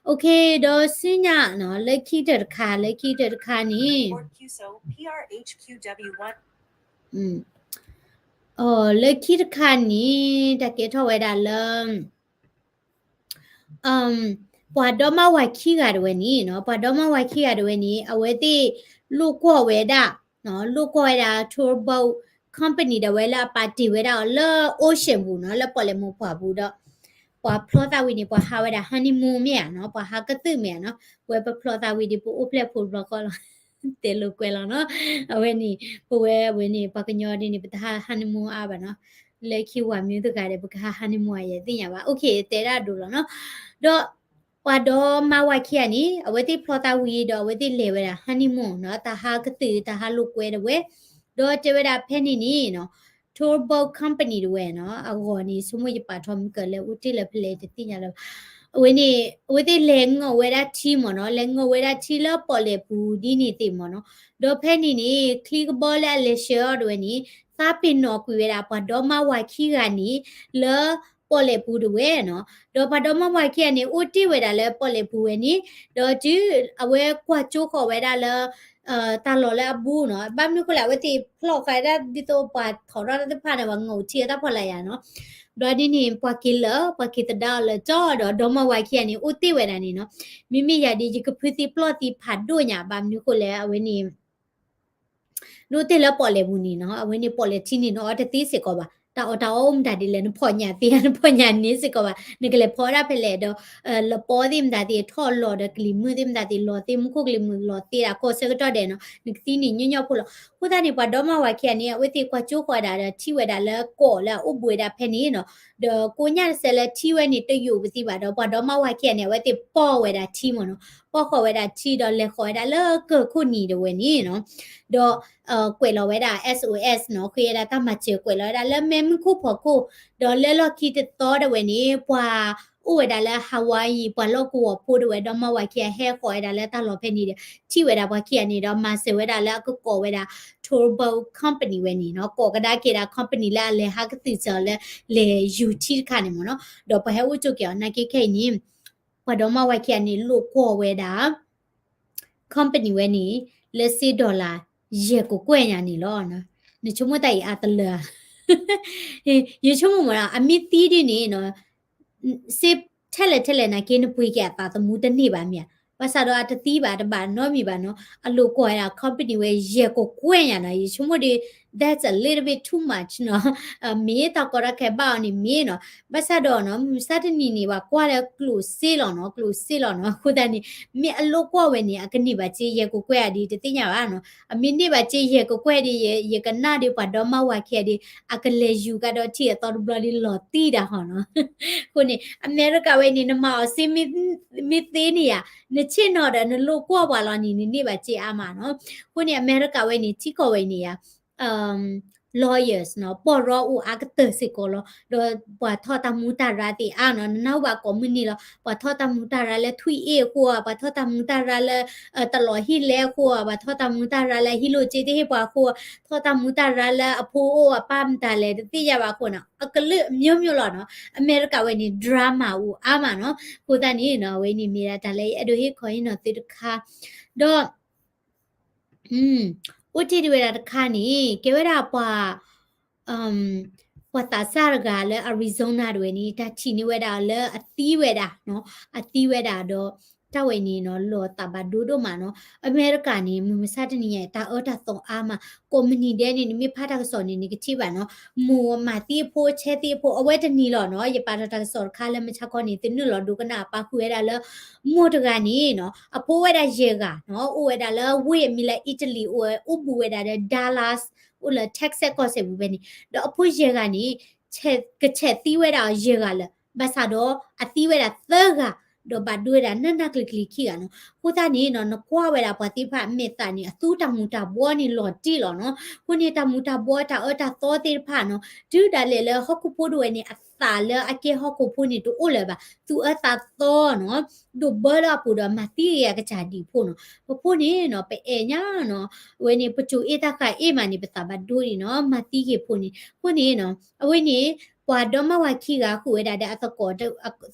OK ဒီးဆူညါနီၤ လၢခံကတၢၢ်တခါ လၢခံကတၢၢ်တခါန့ၣ် လၢခံတခါန့ၣ် တၢ်ကဲထီၣ်ဝဲဒၣ်လၢ ပှၤဒီမါဝၤခံဂၤဒၣ်ဝဲန့ၣ်နီၤ, ပှၤဒီမါဝၤခံဂၤဒၣ်ဝဲန့ၣ် အဝဲသ့ၣ်လိာ်ကွီၢ်ဝဲဒၣ်, လိာ်ကွီၢ်ဝဲဒၣ် tour boat company ဒၣ်ဝဲလၢအပာ်တ့ၢ်ဝဲဒၣ်အီၤလၢ ocean ပူၤနီၤ, လၢပီၣ်လဲၣ်မူၤပှၢ်ပူၤဒီး ပှၤဖျီသးဝံၤန့ၣ် ပှၤဟးဝဲဒၣ် honeymoon မ့ၢ်ဧါနီၤ, ပှၤဟးကသုၣ်မ့ၢ်ဧါနီၤ, ပဝဲပဖျီသးဝံၤဒီး ပအိၣ်ဖျဲၣ်ဖိတဘျီဃီလီၤ တဲလိာ်ကွဲလီၤနီၤ, အဝဲန့ၣ် ပဝဲအဝဲန့ၣ် ပှၤကညီဒ်န့ၣ် ပတဟး honeymoon အါဘၣ်နီၤ, လၢခံဝၤမ့ၢ်တဂၤဒီး ပကဟး honeymoon အါယဲသ့ၣ်ညါဘၣ်, OK တဲဒၣ်ဒိလီၤနီၤ, ဒီး ပှၤဒီမါဝၤခံဂၤန့ၣ် အဝဲသ့ၣ်ဖျီသးဝံၤဒီး အဝဲသ့ၣ်လဲၤဝဲဒၣ် honeymoon နီၤ, တၢ်ဟးကသုၣ် တၢ်ဟးလိာ်ကွဲဒၣ်ဝဲ, ဒီးတဲဝဲဒၣ်ဖဲန့ၣ်န့ၣ်နီၤ tour boat company ဒၣ်ဝဲနီၤ, အဂီၢ်န့ၣ် ဆိကမိၣ်ယပာ်ထီၣ်မုၢ်ကၢၤလၢအိၣ်တ့ၢ်လၢဖဲလဲၣ်တသ့ၣ်ညါလၢၤဘၣ်, အဝဲန့ၣ် အဝဲသ့ၣ်လဲၤငီၢ်ဝဲဒၣ်ထံမ့ၢ်နီၤ, လဲၤငီၢ်ဝဲဒၣ်ထံလၢပီၣ်လဲၣ်ပူၤဒ်န့ၣ်သ့ၣ်မ့ၢ်နီၤ, ဒီးဖဲန့ၣ်န့ၣ် ချံကဘီလၢအလဲၤဆှၢအီၤဒၣ်ဝဲန့ၣ် သးပ့ၤနီၣ်ကွံာ်ဝဲဒၣ်ပှၤဒီမါဝၤခံဂၤန့ၣ် လၢပီၣ်လဲၣ်ပူၤဒၣ်ဝဲနီၤ, ဒီးပှၤဒီမါဝၤခံဂၤန့ၣ် အိၣ်တ့ၢ်ဝဲဒၣ်လၢပီၣ်လဲၣ်ပူၤဝဲန့ၣ်, ဒီးတုၤအဝဲကွၢ်ကၠိဃီၤဝဲဒၣ်လၢ တၢ်လီၢ်လၢအဘူးနီၤ, ဘၣ်မနုၤဃိလဲၣ် အဝဲသ့ၣ်ဖျီၣ်ဃာ်ဝဲဒၣ်ဒ်သိးပှၤထီၣ်ထီၣ်တၢ်သ့ၣ်တဖၣ်န့ၣ် ပှၤငိၣ်ထံအတၢ်ဖီလာ်ယၤနီၤ, ဒီးဒ်န့ၣ် ပှၤက့ၤလၢ ပှၤက့ၤသဒါအီၤလၢကၠီဒီး ဒီမါဝၤခံဂၤန့ၣ် အိၣ်တ့ၢ်ဝဲဒၣ်န့ၣ်နီၤ, မ့မ့ၢ်ယၤဒ်ယကဖုသံပျီၢ်သံဖးဒိၣ်ညါ ဘၣ်မနုၤဃိလဲၣ် အဝဲန့ၣ် နအိၣ်တ့ၢ်လၢပီၣ်လဲၣ်ပူၤန့ၣ်နီၤ, အဝဲန့ၣ်ပီၣ်လဲၣ်ထံန့ၣ် နအီတသ့စ့ၢ်ကီးဘၣ်, တၢ်အီၣ်တၢ်အီအိၣ်မတၤဒ်လဲၣ် နဖီၣ်ညၣ်သ့ဧါ နဖီၣ်ညၣ်န့ၣ်စ့ၢ်ကီးဘၣ်, နကလဲၤဖီဝဲဒၣ်ဖဲလဲၣ်ဒီး လပီသ့ၣ်မတၤသ့ၣ်ထီၣ်လီၤဒီးကလံၤမုၢ်သ့ၣ်မတၤသ့ၣ်လီၤသ့ၣ် မူခိၣ်ကလံၤမုၢ်လီၤသ့ဒၣ်ကီၢ်ဆၢကတီၢ်ဒဲးနီၤ, နကသံန့ၣ်ညီညီဖိလီၤ. အဃိသတးန့ၣ် ပှၤဒီမါဝၤခံဂၤန့ၣ် အဝဲသ့ၣ်ကွၢ်ကၠိဃီၤဝဲဒၣ်ဒီးထံၣ်ဝဲဒၣ်လၢကီၢ်လၢအအိၣ်ဘူးဝဲဒၣ်ဖဲန့ၣ်နီၤ, ဒီးကိးညါတစဲးလၢထံဝဲန့ၣ်တယိာ်ပသံဘၣ်ဒီး ပှၤဒီမါဝၤခံဂၤန့ၣ် အဝဲသ့ၣ်ပီၢ်ဝဲဒၣ်ထံမ့ၢ်နီၤ, ပီၢ်ဃီၤဝဲဒၣ်ထံဒီးလဲၤဃီၤဝဲဒၣ်လၢကၢၢ်ခိၣ်နံၤဒၣ်ဝဲန့ၣ်နီၤ, ဒီး ကွဲးလီၤဝဲဒၣ် S O S နီၤ, ဃ့ဝဲဒၣ်တၢ်မၤစၢၤကွဲးလီၤဝဲဒၣ်လၢမဲးမုၢ်ခိၣ်ဖီခိၣ်, ဒီးလၢလီၢ်ခံတသီဒၣ်ဝဲန့ၣ် ပှၤအိၣ်ဝဲဒၣ်လၢ Hawaii ပှၤလီၢ်ကဝီၤဖိဒၣ်ဝဲ ဒီမါဝၤခံဂၤဟဲဃီၤဝဲဒၣ်လၢတၢ်လီၢ်ဖဲန့ၣ်ဒီး ထံၣ်ဝဲဒၣ်ပှၤခံဂၤန့ၣ်ဒီး မၤစၢၤဝဲဒၣ်လၢအကကိးဝဲဒၣ် tour boat company ဝဲန့ၣ်နီၤ, ကိးကဒါက့ၤဒၣ် company လၢအလဲၤဟးကသုၣ်စၢၤအီၤလၢ လဲၤယူၤထံတခါန့ၣ်မ့ၢ်နီၤ, ဒီးပှၤဟဲအိၣ်ကၠိက့ၤအီၤ နာ်က့ခဲအံၤန့ၣ် ပှၤဒီမါဝၤခံဂၤန့ၣ် လိာ်ကွီၢ်ဝဲဒၣ် company ဝဲန့ၣ် လၢစ့ dollar ယဲၢ်ကကွဲၢ်ညါန့ၣ်လီၤ. နဆိကမိၣ်တၢ်အံၤအါတလၢဧါ, ယဆိကမိၣ်မ့ၢ်နီၤ အမ့ၢ်သံဒ်န့ၣ်နီၤ စ့ထဲလဲၣ်ထဲလဲၣ်နာ်က့ နပှ့ၤက့ၤအသးသမူတန့ၢ်ဘၣ်မ့ၢ်ဧါ, ဘၣ်ဆၣ်ဒီးအတသံဘၣ်တဘၣ်နီတမံၤဘၣ်နီၤ, အလိာ်ကွီၢ်ဝဲဒၣ် company ဝဲယဲၢ်ကကွဲၢ်ညါနီၤ, ယဆိကမိၣ်ဒီး that's a little bit too much နီၤ. မ့ၢ်တၢ်ကီတၢ်ခဲဘၣ်အီၤန့ၣ်မ့ၢ်နီၤ. ဘၣ်ဆၣ်ဒီးနီၤ မုၢ်မဆါတနံၤန့ၣ် ပှၤကွၢ်လၢကျိၣ်စ့လီၤနီၤ, ကျိၣ်စ့လီၤနီၤ. အဃိသတးန့ၣ် မ့ၢ်အလိၣ်ကွၢ်ဝဲန့ၣ် အကန့ၢ်ဘၣ်စ့ယဲၢ်ကကွဲၢ်ဧါဒ် တသ့ၣ်ညါဘၣ်နီၤ. အမ့ၢ်န့ၢ်ဘၣ်စ့ယဲၢ်ကကွဲၢ်ဒ် ယကနၣ်ဒီးပှၤဒီမါဝၤခံဂၤဒ် အကလဲၤယူၤကဒီးထံၣ်အသီတဘျီဒ်လီၤတံၢ်ဒၣ်ဟီနီၤ. အဃိန့ၣ် အမဲရကၤဝဲန့ၣ် နမၤအီၤစ့မ့ၢ်သ့န့ၣ်ဧါ, နဆ့ၣ်နီၤဒီးနလိၣ်ကွၢ်ပှၤလီၤန့ၣ် နန့ၢ်ဘၣ်စ့အါမးနီၤ. အဃိန့ၣ် အမဲရကၤဝဲန့ၣ် ထံကီၢ်ဝဲန့ၣ်ဧါ lawyers နီၤ, ပီၢ်ရီအိၣ်အါကတၢၢ်စ့ၢ်ကီးလီၤ. ဒီးပှၤထီၣ်တၢ်မူတၢ်ရၢသ့ၣ်အါနီၤ, နနၢ်ဟူဘၣ်ကိးမုၢ်နံၤလီၤ. ပှၤထီၣ်တၢ်မူတၢ်ရၢလၢထွံၣ်အ့ၣ်အဃိဧါ, ပှၤထီၣ်တၢ်မူတၢ်ရၢလၢ တလီၤဟံၣ်လဲအဃိဧါ, ပှၤထီၣ်တၢ်မူတၢ်ရၢလၢဟံၣ်လိာ်စ့တဟ့ၣ်ပှၤအဃိ, ထီၣ်တၢ်မူတၢ်ရၢလၢအဖိအိၣ်အပၢ်မတၤလဲၣ် တသ့ၣ်ညါဘၣ်အဃိနီၤ, အကလုာ်မျိုးမျိုးလီၤနီၤ. အမဲရကၤဝဲန့ၣ် drama အိၣ်အါမးနီၤ. အဃိသတးန့ၣ်နီၤ အဝဲန့ၣ်မ့ၢ်ဒၣ်တၢ်လၢယအဲၣ်ဒိးဟ့ၣ်ခီဟ့ၣ်နီၤသုတခါ, ဒီး အိၣ်တ့ၢ်တ့ၢ်ဝဲဒၣ်တခါန့ၣ် ကဲဝဲဒၣ်ပှၤ ပှၤသးစၢ်တဂၤလၢ Arizona တဝဲန့ၣ် တၢ်ထံၣ်န့ၢ်ဝဲဒၣ်လၢအသံဝဲဒၣ်နီၤ, အသံဝဲဒၣ်ဒီး တၢ်ဝဲန့ၣ်နီၤ လီၤသးဘၣ်ဒိဒိၣ်မးနီၤ. အမဲရကၤန့ၣ် မုၢ်မဆါတနံၤညါ တၢ်အၢတၢ်သီအါမး, ကိးမုၢ်နံၤဒဲးန့ၣ် နမ့ၢ်ဖးတၢ်ကစီၣ်န့ၣ် နကထံၣ်ဘၣ်နီၤ, မိၢ်မၤသံအဖိ ဆဲးသံအဖိ အဝဲတနံၤလီၤနီၤ. ယပာ်ထီၣ်တၢ်ကစီၣ်တခါလၢမုၢ်ဆါခီန့ၣ် သုနုာ်လီၤဒိကနၣ် ပာ်ဃုာ်ဝဲဒၣ်လၢ မိၢ်တဂၤန့ၣ်နီၤ အဖိဝဲဒၣ်ယဲၢ်ဂၤနီၤ, အိၣ်ဝဲဒၣ်လၢဝ့ၢ်အမံၤလၢ Italy အိၣ်ဝဲ အိၣ်ဘူးဝဲဒၣ်ဒီး Dallas အိၣ်လၢ Texas ကီၢ်စဲၣ်ပူၤဖဲန့ၣ်, ဒီးအဖိယဲၢ်ဂၤန့ၣ် ကဆဲးသံဝဲဒၣ်အီၤယဲၢ်ဂၤလၢာ်, ဘၣ်ဆၣ်ဒီးအသံဝဲဒၣ်သၢဂၤ, ဒီးဘၣ်ဒိဝဲဒၣ်နးနးကျံၤကျံၤခံဂၤနီၤ. အဃိသတးန့ၣ်နီၤ နကွၢ်ဝဲဒၣ်ပှၤသ့ၣ်တဖၣ်အမဲာ်သးန့ၣ် အသူတၢ်မူၤတၢ်ဘှီန့ၣ်လီၤတံၢ်လီၤနီၤ. အဃိန့ၣ် တၢ်မူၤတၢ်ဘှီတၢ်အၢတၢ်သီသ့ၣ်တဖၣ်နီၤ တုၤဒၣ်လဲာ်လၢဟီၣ်ခိၣ်ဖိတဝဲန့ၣ် အသးလၢအကဲဟီၣ်ခိၣ်ဖိန့ၣ် တအိၣ်လၢၤဘၣ်, သူၣ်အၢသးသီနီၤ, ဒိၣ်ဘၢလၢအပူၤဒီးမၤသံဂ့ၤအကစၢ်ဒံးဖိနီၤ. ပဖိန့ၣ်နီၤ ပအဲၣ်ညါနီၤ အဝဲန့ၣ် ပစိၤအ့ၣ်တၢ်ဃာ်အ့ၣ်မးန့ၣ် ပသးဘၣ်ဒိဒံးနီၤ မၤသံဂ့ၤဖိန့ၣ်. အဃိန့ၣ်နီၤ အဝဲန့ၣ် ပှၤဒီမါဝၤခံဂၤဃုာ်ဝဲဒၣ်ဒီးအသကိးတဂ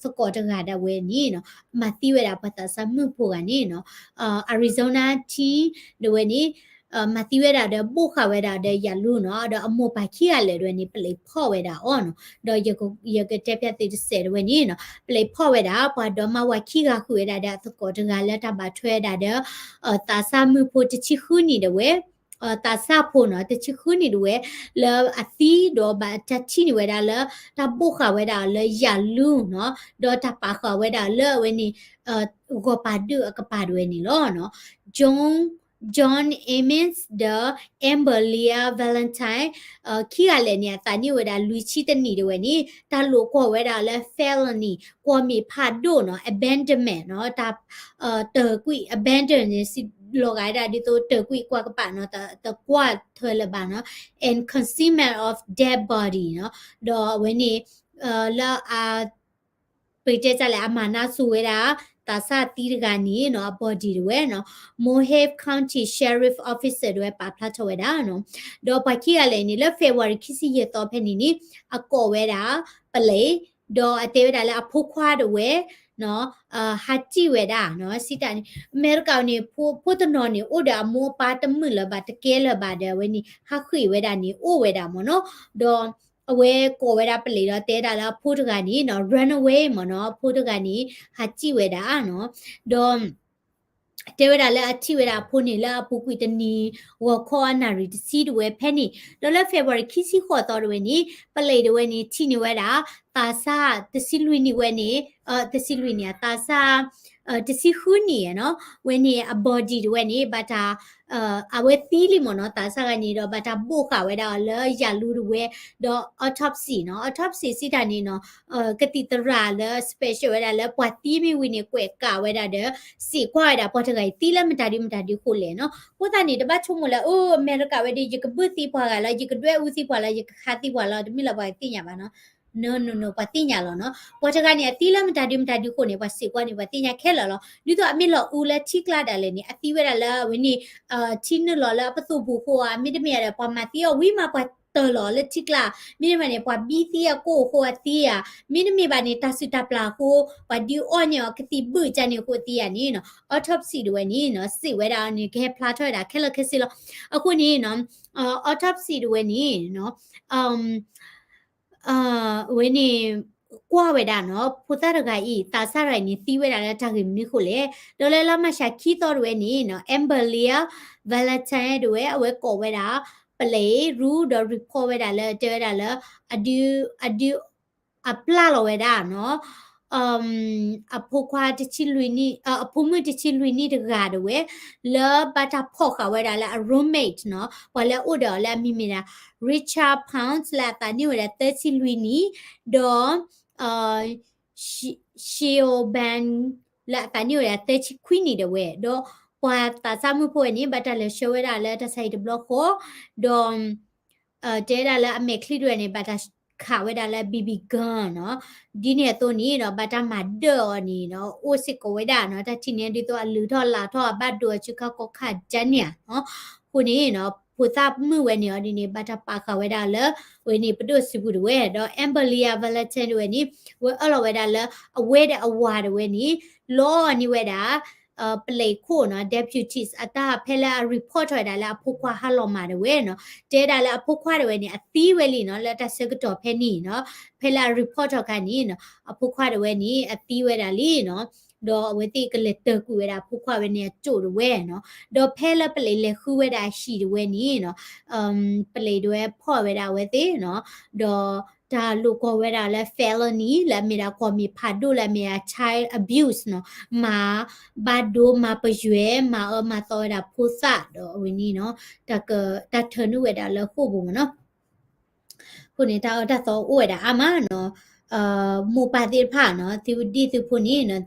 ၤဒၣ်ဝဲန့ၣ်နီၤ မၤသံဝဲဒၣ်ပှၤသးစၢ်မုၣ်ဖိဂၤန့ၣ်နီၤ Arizona teen ဒၣ်ဝဲန့ၣ် မၤသံဝဲဒၣ်ဒီးဘိၣ်ဃာ်ဝဲဒၣ်ဒီးယၤလူနီၤ ဒီးအမိၢ်ပၢ်ခံဂၤလၢာ်ဒၣ်ဝဲန့ၣ် ပျဲဖီၣ်ဝဲဒၣ်အီၤနီၤ. ဒီးယကတဲဖျါသုတစဲးဒၣ်ဝဲန့ၣ်နီၤ ပျဲဖီၣ်ဝဲဒၣ် ပှၤဒီမါဝၤခံဂၤဃုာ်ဝဲဒၣ်ဒီးအသကိးတဂၤလၢတၢ်ဘၣ်ထွဲဝဲဒၣ်ဒီး သးစၢ်မုၣ်ဖိတဆံဃုနံၣ်ဒၣ်ဝဲ သးစၢ်ဖိနီၤ တဆံဃုနံၣ်ဒၣ်ဝဲ လၢအသံဒီးဘၣ်တၢ်ထံၣ်န့ၢ်ဝဲဒၣ်လၢ တၢ်ဘိၣ်ဃာ်ဝဲဒၣ်လၢယၤလူနီၤ ဒီးတၢ်ပာ်ဃာ်ဝဲဒၣ်လၢအဝဲန့ၣ် ဂီၤပၤဒုၣ်အကပၤဒၣ်ဝဲန့ၣ်လီၤ. John John Emmons ဒီး Amber Lear Valentine ခံဂၤလၢာ်န့ၣ် အသးနံၣ်ဝဲဒၣ်လွံၢ်ဆံတနံၣ်ဒၣ်ဝဲန့ၣ် တၢ်လိာ်ကွီၢ်ဝဲဒၣ်လၢ felony ကွီၢ်မ့ၢ်ဖးဒိၣ်နီၤ abandonment နီၤ တၢ် တၢၤကွံာ် abandon န့ၣ် စံးလီၤဂာ်ဝဲဒၣ်ဒ်သိးတၢၤကွံာ်ကွၢ်ကပၤနီၤ တကွၢ်ထွဲလၢၤဘၣ်နီၤ and concealment of dead body နီၤ ဒီးအဝဲန့ၣ် လၢအ ပကတဲတၢ်လဲၣ် အမၤနၢ်စိၤဝဲဒၣ် သးစၢ်သံတဂၤန့ၣ်နီၤ အ body ဒၣ်ဝဲနီၤ Mohave County Sheriff Officer ဒၣ်ဝဲပာ်ဖျါထီၣ်ဝဲဒၣ်နီၤ ဒီးပှၤခံဂၤလၢာ်န့ၣ် လၢ February ခံဆံယဲၢ်သီဖဲန့ၣ်န့ၣ် အကိးဝဲဒၣ် ပလံး ဒီးအတဲဝဲဒၣ်လၢအဖိခွါဒၣ်ဝဲ ဟးစံၣ်ဝဲဒၣ်နီၤ စံးတၢ်န့ၣ် အမဲရကၤန့ၣ် ဖိတနီၤန့ၣ် အိၣ်ဒီးအမိၢ်အပၢ်တမုာ်လၢၤဘၣ် တကဲလၢၤဘၣ်ဒီး အဝဲန့ၣ် ဟးဃ့ၢ်ဝဲဒၣ်န့ၣ် အိၣ်ဝဲဒၣ်မ့ၢ်နီၤ ဒီး အဝဲကိးဝဲဒၣ်ပလံးဒီးတဲဒၣ်လၢအဖိတဂၤန့ၣ်နီၤ run away မ့ၢ်နီၤ အဖိတဂၤန့ၣ် ဟးစံၣ်ဝဲဒၣ်နီၤ ဒီး တဲဝဲဒၣ်လၢအထံၣ်ဝဲဒၣ်အဖိန့ၣ် လၢအပူၤကွံာ်တနံၤ ဂီၤခီအနၣ်ရံၣ်တဆံဒၣ်ဝဲဖဲန့ၣ် ဒီးလၢ February ခံဆံဃိးသီဒၣ်ဝဲန့ၣ် ပလံးဒၣ်ဝဲန့ၣ် ထံၣ်န့ၢ်ဝဲဒၣ် သးစၢ်တဆံလွံၢ်နံၣ်ဝဲန့ၣ် တဆံလွံၢ်နံၣ် သးစၢ် တဆံဃုနံၣ်နီၤ ဝဲန့ၣ် အ body ဒၣ်ဝဲန့ၣ် ဘၣ်တၢ် အဝဲသံလံမ့ၢ်နီၤ သးစၢ်ဂၤန့ၣ်ဒီး ဘၣ်တၢ်ဘိၣ်ဃာ်ဝဲဒၣ်အီၤလၢယၤလူဒၣ်ဝဲ ဒီး autopsy နီၤ autopsy စံးတၢ်န့ၣ်နီၤ ကသံၣ်သရၣ်လၢ special ဝဲဒၣ်လၢပှၤသံမ့ၢ်ဝံၤန့ၣ် ကွဲးကးဝဲဒၣ်ဒီး စံးကွၢ်ဝဲဒၣ်ပှၤတဂၤအံၤသံလၢမတၤဒုမတၤဒုအဃိလဲၣ်နီၤ အဃိသတးန့ၣ် တဘၣ်ဆိကမိၣ်လၢ အိၣ် အမဲရကၤဝဲဒၣ် ယကဘုၣ်သံပှၤဂၤလီၤ ယကဒွဲၣ်အူသံပှၤလီၤ ယကခးသံပှၤလီၤ တမ့ၢ်လၢပှၤကသ့ၣ်ညါဘၣ်နီၤ no no no ပှၤသ့ၣ်ညါလီၤနီၤ ပှၤတဂၤန့ၣ် အသံလၢမတၤဒုမတၤဒုအဃိန့ၣ် ပှၤစံးကွၢ်န့ၣ် ပှၤသ့ၣ်ညါခဲလၢာ်လီၤ ဒ်သိးအမ့ၢ်လီၤအူလၢထံကျါဒၣ်လဲာ်န့ၣ် အသံဝဲဒၣ်လၢအဝဲန့ၣ် ထံနုာ်လီၤလၢအပသိၣ်ပူၤအဃိဧါ မ့တမ့ၢ်ဒီး ပှၤမၤသံအီၤဝံၤမး ပှၤတၢၢ်လီၤလၢထံကျါ မ့တမ့ၢ်န့ၣ် ပှၤဘံသံအကိၣ်အဃိအသံဧါ မ့တမ့ၢ်ဘၣ်န့ၣ် တၢ်စုၣ်တၢ်ပျၢ်အဃိ ပှၤဒုးအီၣ်န့ၢ်အီၤကသံၣ်ဘုၣ်ကန့ၣ်အဃိသံဧါန့ၣ်နီၤ autopsy ဒၣ်ဝဲန့ၣ်နီၤ စံးဝဲဒၣ်န့ၣ် ကဟဲဖျါထီၣ်ဝဲဒၣ်ခဲလၢာ်ခဲဆ့လီၤ အဃိန့ၣ်နီၤ autopsy ဒၣ်ဝဲန့ၣ်နီၤ အဝဲန့ၣ် ကွၢ်ဝဲဒၣ်နီၤ ဖိသၣ်တဂၤအံၤ သးစၢ်တဂၤအံၤန့ၣ် သံဝဲဒၣ်လၢတၢ်ဂ့ၢ်မနုၤအဃိလဲၣ် ဒီးလၢလါမၢ်ၡးခံသီဒၣ်ဝဲန့ၣ်နီၤ Amber Lear Valentine ဒၣ်ဝဲ အဝဲကိးဝဲဒၣ် ပလံးရူဒီး report ဝဲဒၣ်လၢ တဲဝဲဒၣ်လၢ အဒု အဒု အပျၢ်လီၤဝဲဒၣ်နီၤ အဖိခွါတဆံလွံၢ်နံၣ် အဖိမုၣ်တဆံလွံၢ်နံၣ်တဂၤဒၣ်ဝဲ လၢဘၣ်တၢ်ဖီၣ်ဃာ်ဝဲဒၣ်လၢအ roommate နီၤ ပှၤလၢအအိၣ်ဒီးအီၤလၢအမံၤမ့ၢ်ဒၣ် Richard Pounds လၢအသးနံၣ်အိၣ်ဝဲဒၣ်သၢဆံလွံၢ်နံၣ် ဒီး Siobhan လၢအသးနံၣ်အိၣ်ဝဲဒၣ်သၢဆံခွံနံၣ်ဒၣ်ဝဲ ဒီးပှၤသးစၢ်မုၣ်ဖိဝဲန့ၣ် ဘၣ်တၢ်လဲၤဆှၢဝဲဒၣ်လၢတၢ်ဆါဟံၣ်တဘျီဃီ ဒီး တဲဒၣ်လၢအမဲာ်ချံဒၣ်ဝဲန့ၣ် ဘၣ်တၢ်ခးဝဲဒၣ်လၢ B B gun နီၤ ဒ်န့ၣ်အသိးန့ၣ်ဒီး ဘၣ်တၢ်မၤဒၢၣ်အီၤန့ၣ်ဒီး အိၣ်စ့ၢ်ကီးဝဲဒၣ်နီၤ တၢ်ထံၣ်န့ၣ်ဒ်သိးအလုၢ်ထီၣ်လၢ်ထီၣ်အဘၣ်ဒိအဆူၣ်ခါကီၢ်ခါဒ်န့ၣ်ဧါနီၤ အဃိန့ၣ်နီၤ ဖိသၣ်မုၣ်ဝဲန့ၣ်အီၤဒ်န့ၣ် ဘၣ်တၢ်ပာ်ဃာ်ဝဲဒၣ်လၢ ဝဲန့ၣ်ပဒိၣ်စုပူၤဒၣ်ဝဲ ဒီး Amber Leah Valentine ဒၣ်ဝဲန့ၣ် ဝဲအၢၣ်လီၤဝဲဒၣ်လၢ အဝဲဒီးအဝၤဒၣ်ဝဲန့ၣ် လီအီၤန့ၢ်ဝဲဒၣ် ပလံးခိၣ်နီၤ deputies အတၢ်ဖဲလၢအ report ထီၣ်ဝဲဒၣ်လၢအဖိခွါဟးလီၤမၢ်ဒၣ်ဝဲနီၤ တဲဒၣ်လၢအဖိခွါဒၣ်ဝဲန့ၣ် အသံဝဲလံနီၤ လၢတၢ်ဆၢကတီၢ်ဖဲန့ၣ်နီၤ ဖဲလၢအ report ထီၣ်ခါန့ၣ်နီၤ အဖိခွါဒၣ်ဝဲန့ၣ် အသံဝဲဒၣ်လံနီၤ ဒီးအဝဲသ့ၣ်ကလဲၤတၢၢ်ကွံာ်ဝဲဒၣ်အဖိခွါဝဲန့ၣ်အကၠိၣ်ဒၣ်ဝဲနီၤ ဒီးဖဲလၢပလံးလဲၤဃုဝဲဒၣ်အဟံၣ်ဒၣ်ဝဲန့ၣ်နီၤ ပလံးဒၣ်ဝဲဖီၣ်ဝဲဒၣ်အဝဲသ့ၣ်နီၤ ဒီး တၢ်လိာ်ကွီၢ်ဝဲဒၣ်လၢ felony လၢအမ့ၢ်ဒၣ်ကွီၢ်မ့ၢ်ဖးဒိၣ်လၢအမ့ၢ်ဒၣ် child abuse နီၤ မၤဘၣ်ဒိမၤပယွဲ မၤအၢမၤသီဝဲဒၣ်ဖိသၣ်ဒီးအဝဲန့ၣ်နီၤ တၢ်က တၢ်ထၢနုာ်ဝဲဒၣ်လၢဃိာ်ပူၤမ့ၢ်နီၤ အဃိန့ၣ် တၢ်အၢတၢ်သီအိၣ်ဝဲဒၣ်အါမးနီၤ မိၢ်ပၢ်သ့ၣ်တဖၣ်နီၤ သုဒ်သုဖိန့ၣ်နီၤ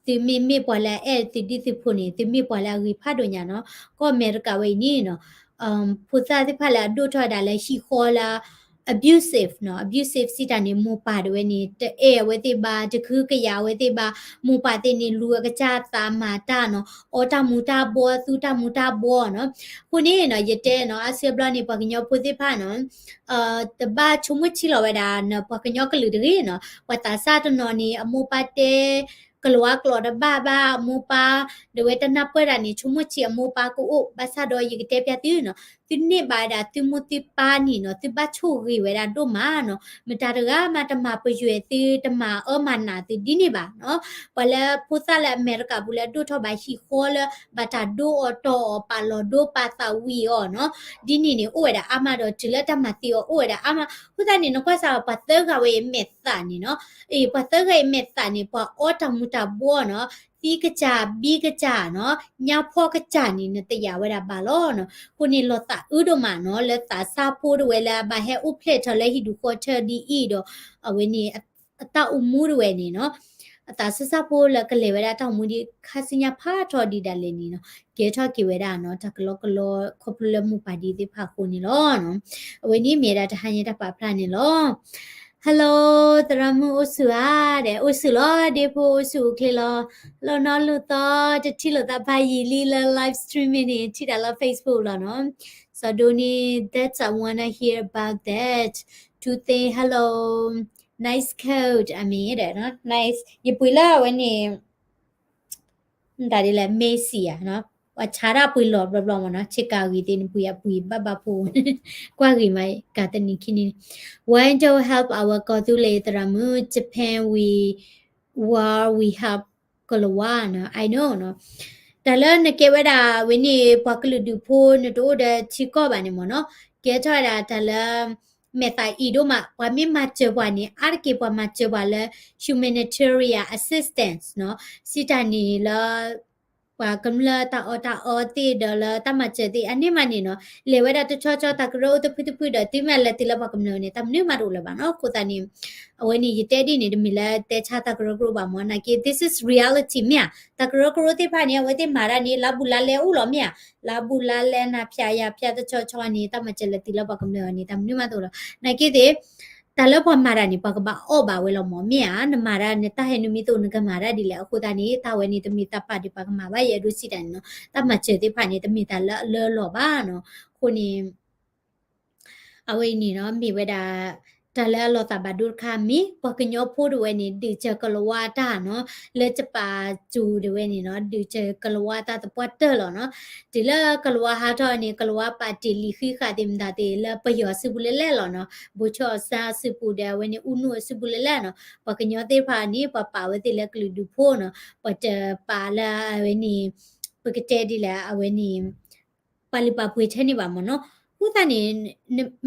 သုမ့မ့ၢ်ပှၤလၢအအဲၣ်သုဒ်သုဖိန့ၣ် သုမ့ၢ်ပှၤလၢအဂ့ၤဖးဒိၣ်ညါနီၤ ကီၢ်အမဲရကၤဝဲအံၤန့ၣ်နီၤ ဖိသၣ်သ့ၣ်တဖၣ်လၢအဒိၣ်ထီၣ်ဝဲဒၣ်လၢဟံၣ်ဃီလၢ abusive နီၤ abusive စံးတၢ်န့ၣ် မိၢ်ပၢ်ဒၣ်ဝဲန့ၣ် တအဲၣ်အဝဲသ့ၣ်ဘၣ် တကဟုကယာ်အဝဲသ့ၣ်ဘၣ် မိၢ်ပၢ်သ့ၣ်န့ၣ် လူၤအကစၢ်သးမၤတၢ်နီၤ အီတၢ်မူၤတၢ်ဘှီ သူတၢ်မူၤတၢ်ဘှီနီၤ အဃိန့ၣ်နီၤ ယတဲနီၤ အါစုအါဘျီန့ၣ် ပှၤကညီဖိသ့ၣ်တဖၣ်နီၤ တဘၣ်ဆိကမိၣ်ဆံးလီၤဝဲဒၣ်နီၤ ပှၤကညီကလုာ်တဂ့ၤနီၤ ပှၤသးစၢ်တနီၤန့ၣ် အမိၢ်ပၢ်တဲ ကလၤဝါကျိာ်တဘၣ်ဘၣ် အမိၢ်ပၢ် ဒၣ်ဝဲတနၢ်ပၢၢ်တၢ်န့ၣ် ဆိကမိၣ်ဆံးအမိၢ်ပၢ်ကအိၣ် ဘၣ်ဆၣ်ဒီးယကတဲပျးသုနီၤ သုန့ၢ်ဘၣ်ဝဲဒၣ်သုမိၢ်သုပၢ်န့ၣ်နီၤ သုဘၣ်ဆိၣ်ဂ့ၤဝဲဒၣ်ဒိၣ်မးနီၤ မတၤတဂၤမးတမၤပယွဲသု တမၤအၢမၤနးသုဒ်န့ၣ်ဘၣ်နီၤ ပှၤလၢဖိသၣ်လၢအမဲရကၤပူၤလၢအဒိၣ်ထီၣ်ဘၣ်ဟံၣ်ဃီလၢ ဘၣ်တၢ်ဒိအီၤတီၢ်အီၤ ပာ်လီၤဒိပာ်သးဝံၤအီၤနီၤ ဒ်န့ၣ်န့ၣ် အိၣ်ဝဲဒၣ်အါမးဒီး တုၤလၢတၢ်မၤသံအီၤအိၣ်ဝဲဒၣ်အါမး အဃိသတးန့ၣ် နကွၢ်စၢ် ပှၤသၢဂၤဝဲအံၤမဲာ်သးန့ၣ်နီၤ အ့ ပှၤသၢဂၤအံၤမဲာ်သးန့ၣ် ပှၤအီတၢ်မူၤတၢ်ဘှီနီၤ သံကစၢ်ဘံကစၢ်နီၤ ညါဖီကစၢ်န့ၣ် နတယာ်ဝဲဒၣ်ဘၣ်လီၤနီၤ အဃိန့ၣ်လီၤသးအုးဒိၣ်မးနီၤ လၢသးစၢ်ဖိဒၣ်ဝဲလၢအဘၣ်ဟဲအိၣ်ဖျဲၣ်ထီၣ်လၢဟံၣ်ဒူၣ်ဃီထၢဒ်အံၤဒီး အဝဲန့ၣ် အတၢ်အိၣ်မူဒၣ်ဝဲန့ၣ်နီၤ အသးစၢ်စၢ်ဖိလၢကလဲၤဝဲဒၣ်တၢ်အိၣ်မူဒ်ခါဆူညါဖးထီဒ်ဒၣ်လဲာ်န့ၣ်နီၤ ကဲထီၣ်က့ၤဝဲဒၣ်နီၤ တၢ်ကလီကလီခီဖျိလၢမိၢ်ပၢ်ဒ်သ့ၣ်တဖၣ်အဃိန့ၣ်လီၤ. အဝဲန့ၣ်မ့ၢ်ဒၣ်တဟါညါတၢ်ပာ်ဖျါန့ၣ်လီၤ. Hello သရၣ်မုၣ်အိၣ်ဆူၣ်ဧါ ဒီး အိၣ်ဆူၣ်လီၤ ဒ့ဖိအိၣ်ဆူၣ်အိၣ်ချ့လီၤ. လီၤနီၤလိာ်သီ တထံၣ်လိာ်သးဖးယံာ်လံလၢ live streaming န့ၣ် ထံၣ်တၢ်လၢ Facebook လီၤနီၤ. စီၤဒိန့ၣ် that's I wanna hear about that. To say hello. Nice coat. I mean, nice. ယပှ့ၤလၢအဝဲန့ၣ် မတၤဒ်လဲၣ် Macy's ဧါနီၤ ပှၤဆါတၢ်ပှ့ၤလီၤဘျီဘျီမ့ၢ်နီၤ ဆ့ကၤဂ့ၤသ့ၣ်န့ၣ် ပှ့ၤအပှ့ၤဘၣ်ဘၣ်ဖိ ကွၢ်ဂ့ၤမး ကးတနံၤခံနံၤန့ၣ် Why don't help our ကီၢ်သူလ့ၤသရၣ်မုၣ် Japan we war we help ကလၤဝါနီၤ I know နီၤ တၢ်လၢနကဲဝဲဒၣ်ဝဲန့ၣ် ပှၤကလုာ်ဒူၣ်ဖိ နတအိၣ်ဒီးထံကီၢ်ဘၣ်န့ၣ်မ့ၢ်နီၤ ကဲထီၣ်ဝဲဒၣ်တၢ်လၢ မဲာ်သးအံၤဒိၣ်မး ပှၤမ့ၢ်မၤစၢၤပှၤန့ၣ် အါတက့ၢ်ပှၤမၤစၢၤပှၤလၢ humanitarian assistance နီၤ စံးတၢ်န့ၣ်လၢ ပှၤကမျၢၢ်တၢ်အီၣ်တၢ်အီသ့ၣ်ဒီးလၢတၢ်မၤစၢၤသ့ၣ် အန့ၣ်မးန့ၣ်နီၤ လဲၤဝဲဒၣ်တဆီဆီ တၢ်ကရၢအိၣ်တဖုတဖုဒီး သုမ့ၢ်လဲၤတုၤလၢပှၤကမျၢၢ်န့ၣ် တၢ်မနုၤမးတအိၣ်လၢၤဘၣ်နီၤ အဃိသတးန့ၣ် အဝဲန့ၣ် ယတဲဒ်န့ၣ် တမ့ၢ်လၢတဲဆါတၢ်ကရၢကရိဘၣ်မ့ၢ် နာ်က့ this is reality မ့ၢ်ဧါ တၢ်ကရၢကရိသ့ၣ်တဖၣ်န့ၣ် အဝဲသ့ၣ်မၤတၢ်န့ၣ် လါဘူးလါလဲအိၣ်လီၤမ့ၢ်ဧါ လါဘူးလါလဲနၤဖၠးယၤဖၠးတဆီဆီန့ၣ် တၢ်မၤစၢၤလဲၤတုၤလၢပှၤကမျၢၢ်န့ၣ် တၢ်မနုၤမးတအိၣ်လီၤ နာ်က့သ့ၣ် တၢ်လၢပှၤမၤတၢ်န့ၣ် ပှၤကဘၣ်အီၣ်ဘၣ်ဝဲလီၤမ့ၢ်မ့ၢ်ဧါ နမၤတၢ်နတၢ်ဟဲနုာ်မ့ၢ်တအိၣ် နကမၤတၢ်ဒ်လဲၣ် အဃိသတးန့ၣ် တၢ်ဝဲန့ၣ် တမ့ၢ်တၢ်ပာ်ဒံးပှၤကမၤဘၣ် ယအဲၣ်ဒိးစံးတၢ်န့ၣ်နီၤ တၢ်မၤစၢၤသ့ၣ်တဖၣ်န့ၣ် တမ့ၢ်တၢ်လၢအလၢလီၤဘၣ်နီၤ အဃိန့ၣ် အဝဲအံၤန့ၣ်နီၤ မ့ၢ်ဝဲဒၣ် တၢ်လၢအလီၤသးဘၣ်ဒိတခါ မ့ၢ်ပှၤကညီဖိဒၣ်ဝဲန့ၣ် ဒုးစၢၤကလၤဝါတၢ်နီၤ လၢကပာ်စူၤဒၣ်ဝဲန့ၣ်နီၤ ဒုးစၢၤကလၤဝါတၢ်သပှၢ်တၢၢ်လီၤနီၤ တုၤလၢကလၤဝါဟးထီၣ်န့ၣ် ကလၤဝါပာ်တ့ၢ်လံာ်ဃံးဃာ်သ့ၣ်မတၤသ့ၣ် လၢပယီၤအစုပူၤလဲၣ်လဲၣ်လီၤနီၤ ဘိးဆီၣ်အီၣ်စၢ်အစုပူၤဒီး အဝဲန့ၣ် အူနူၣ်အစုပူၤလဲၣ်လဲၣ်နီၤ ပှၤကညီသ့ၣ်တဖၣ်န့ၣ် ပှၤပာ်ဝဲသ့ၣ်လၢကလုာ်ဒူၣ်ဖိနီၤ ပှၤတပာ်လၢအဝဲန့ၣ် ပကတဲဒ်လဲၣ် အဝဲန့ၣ် ပာ်လုၢ်ပာ်ပှ့ၤထဲန့ၣ်ဘၣ်မ့ၢ်နီၤ အဃိသတးန့ၣ်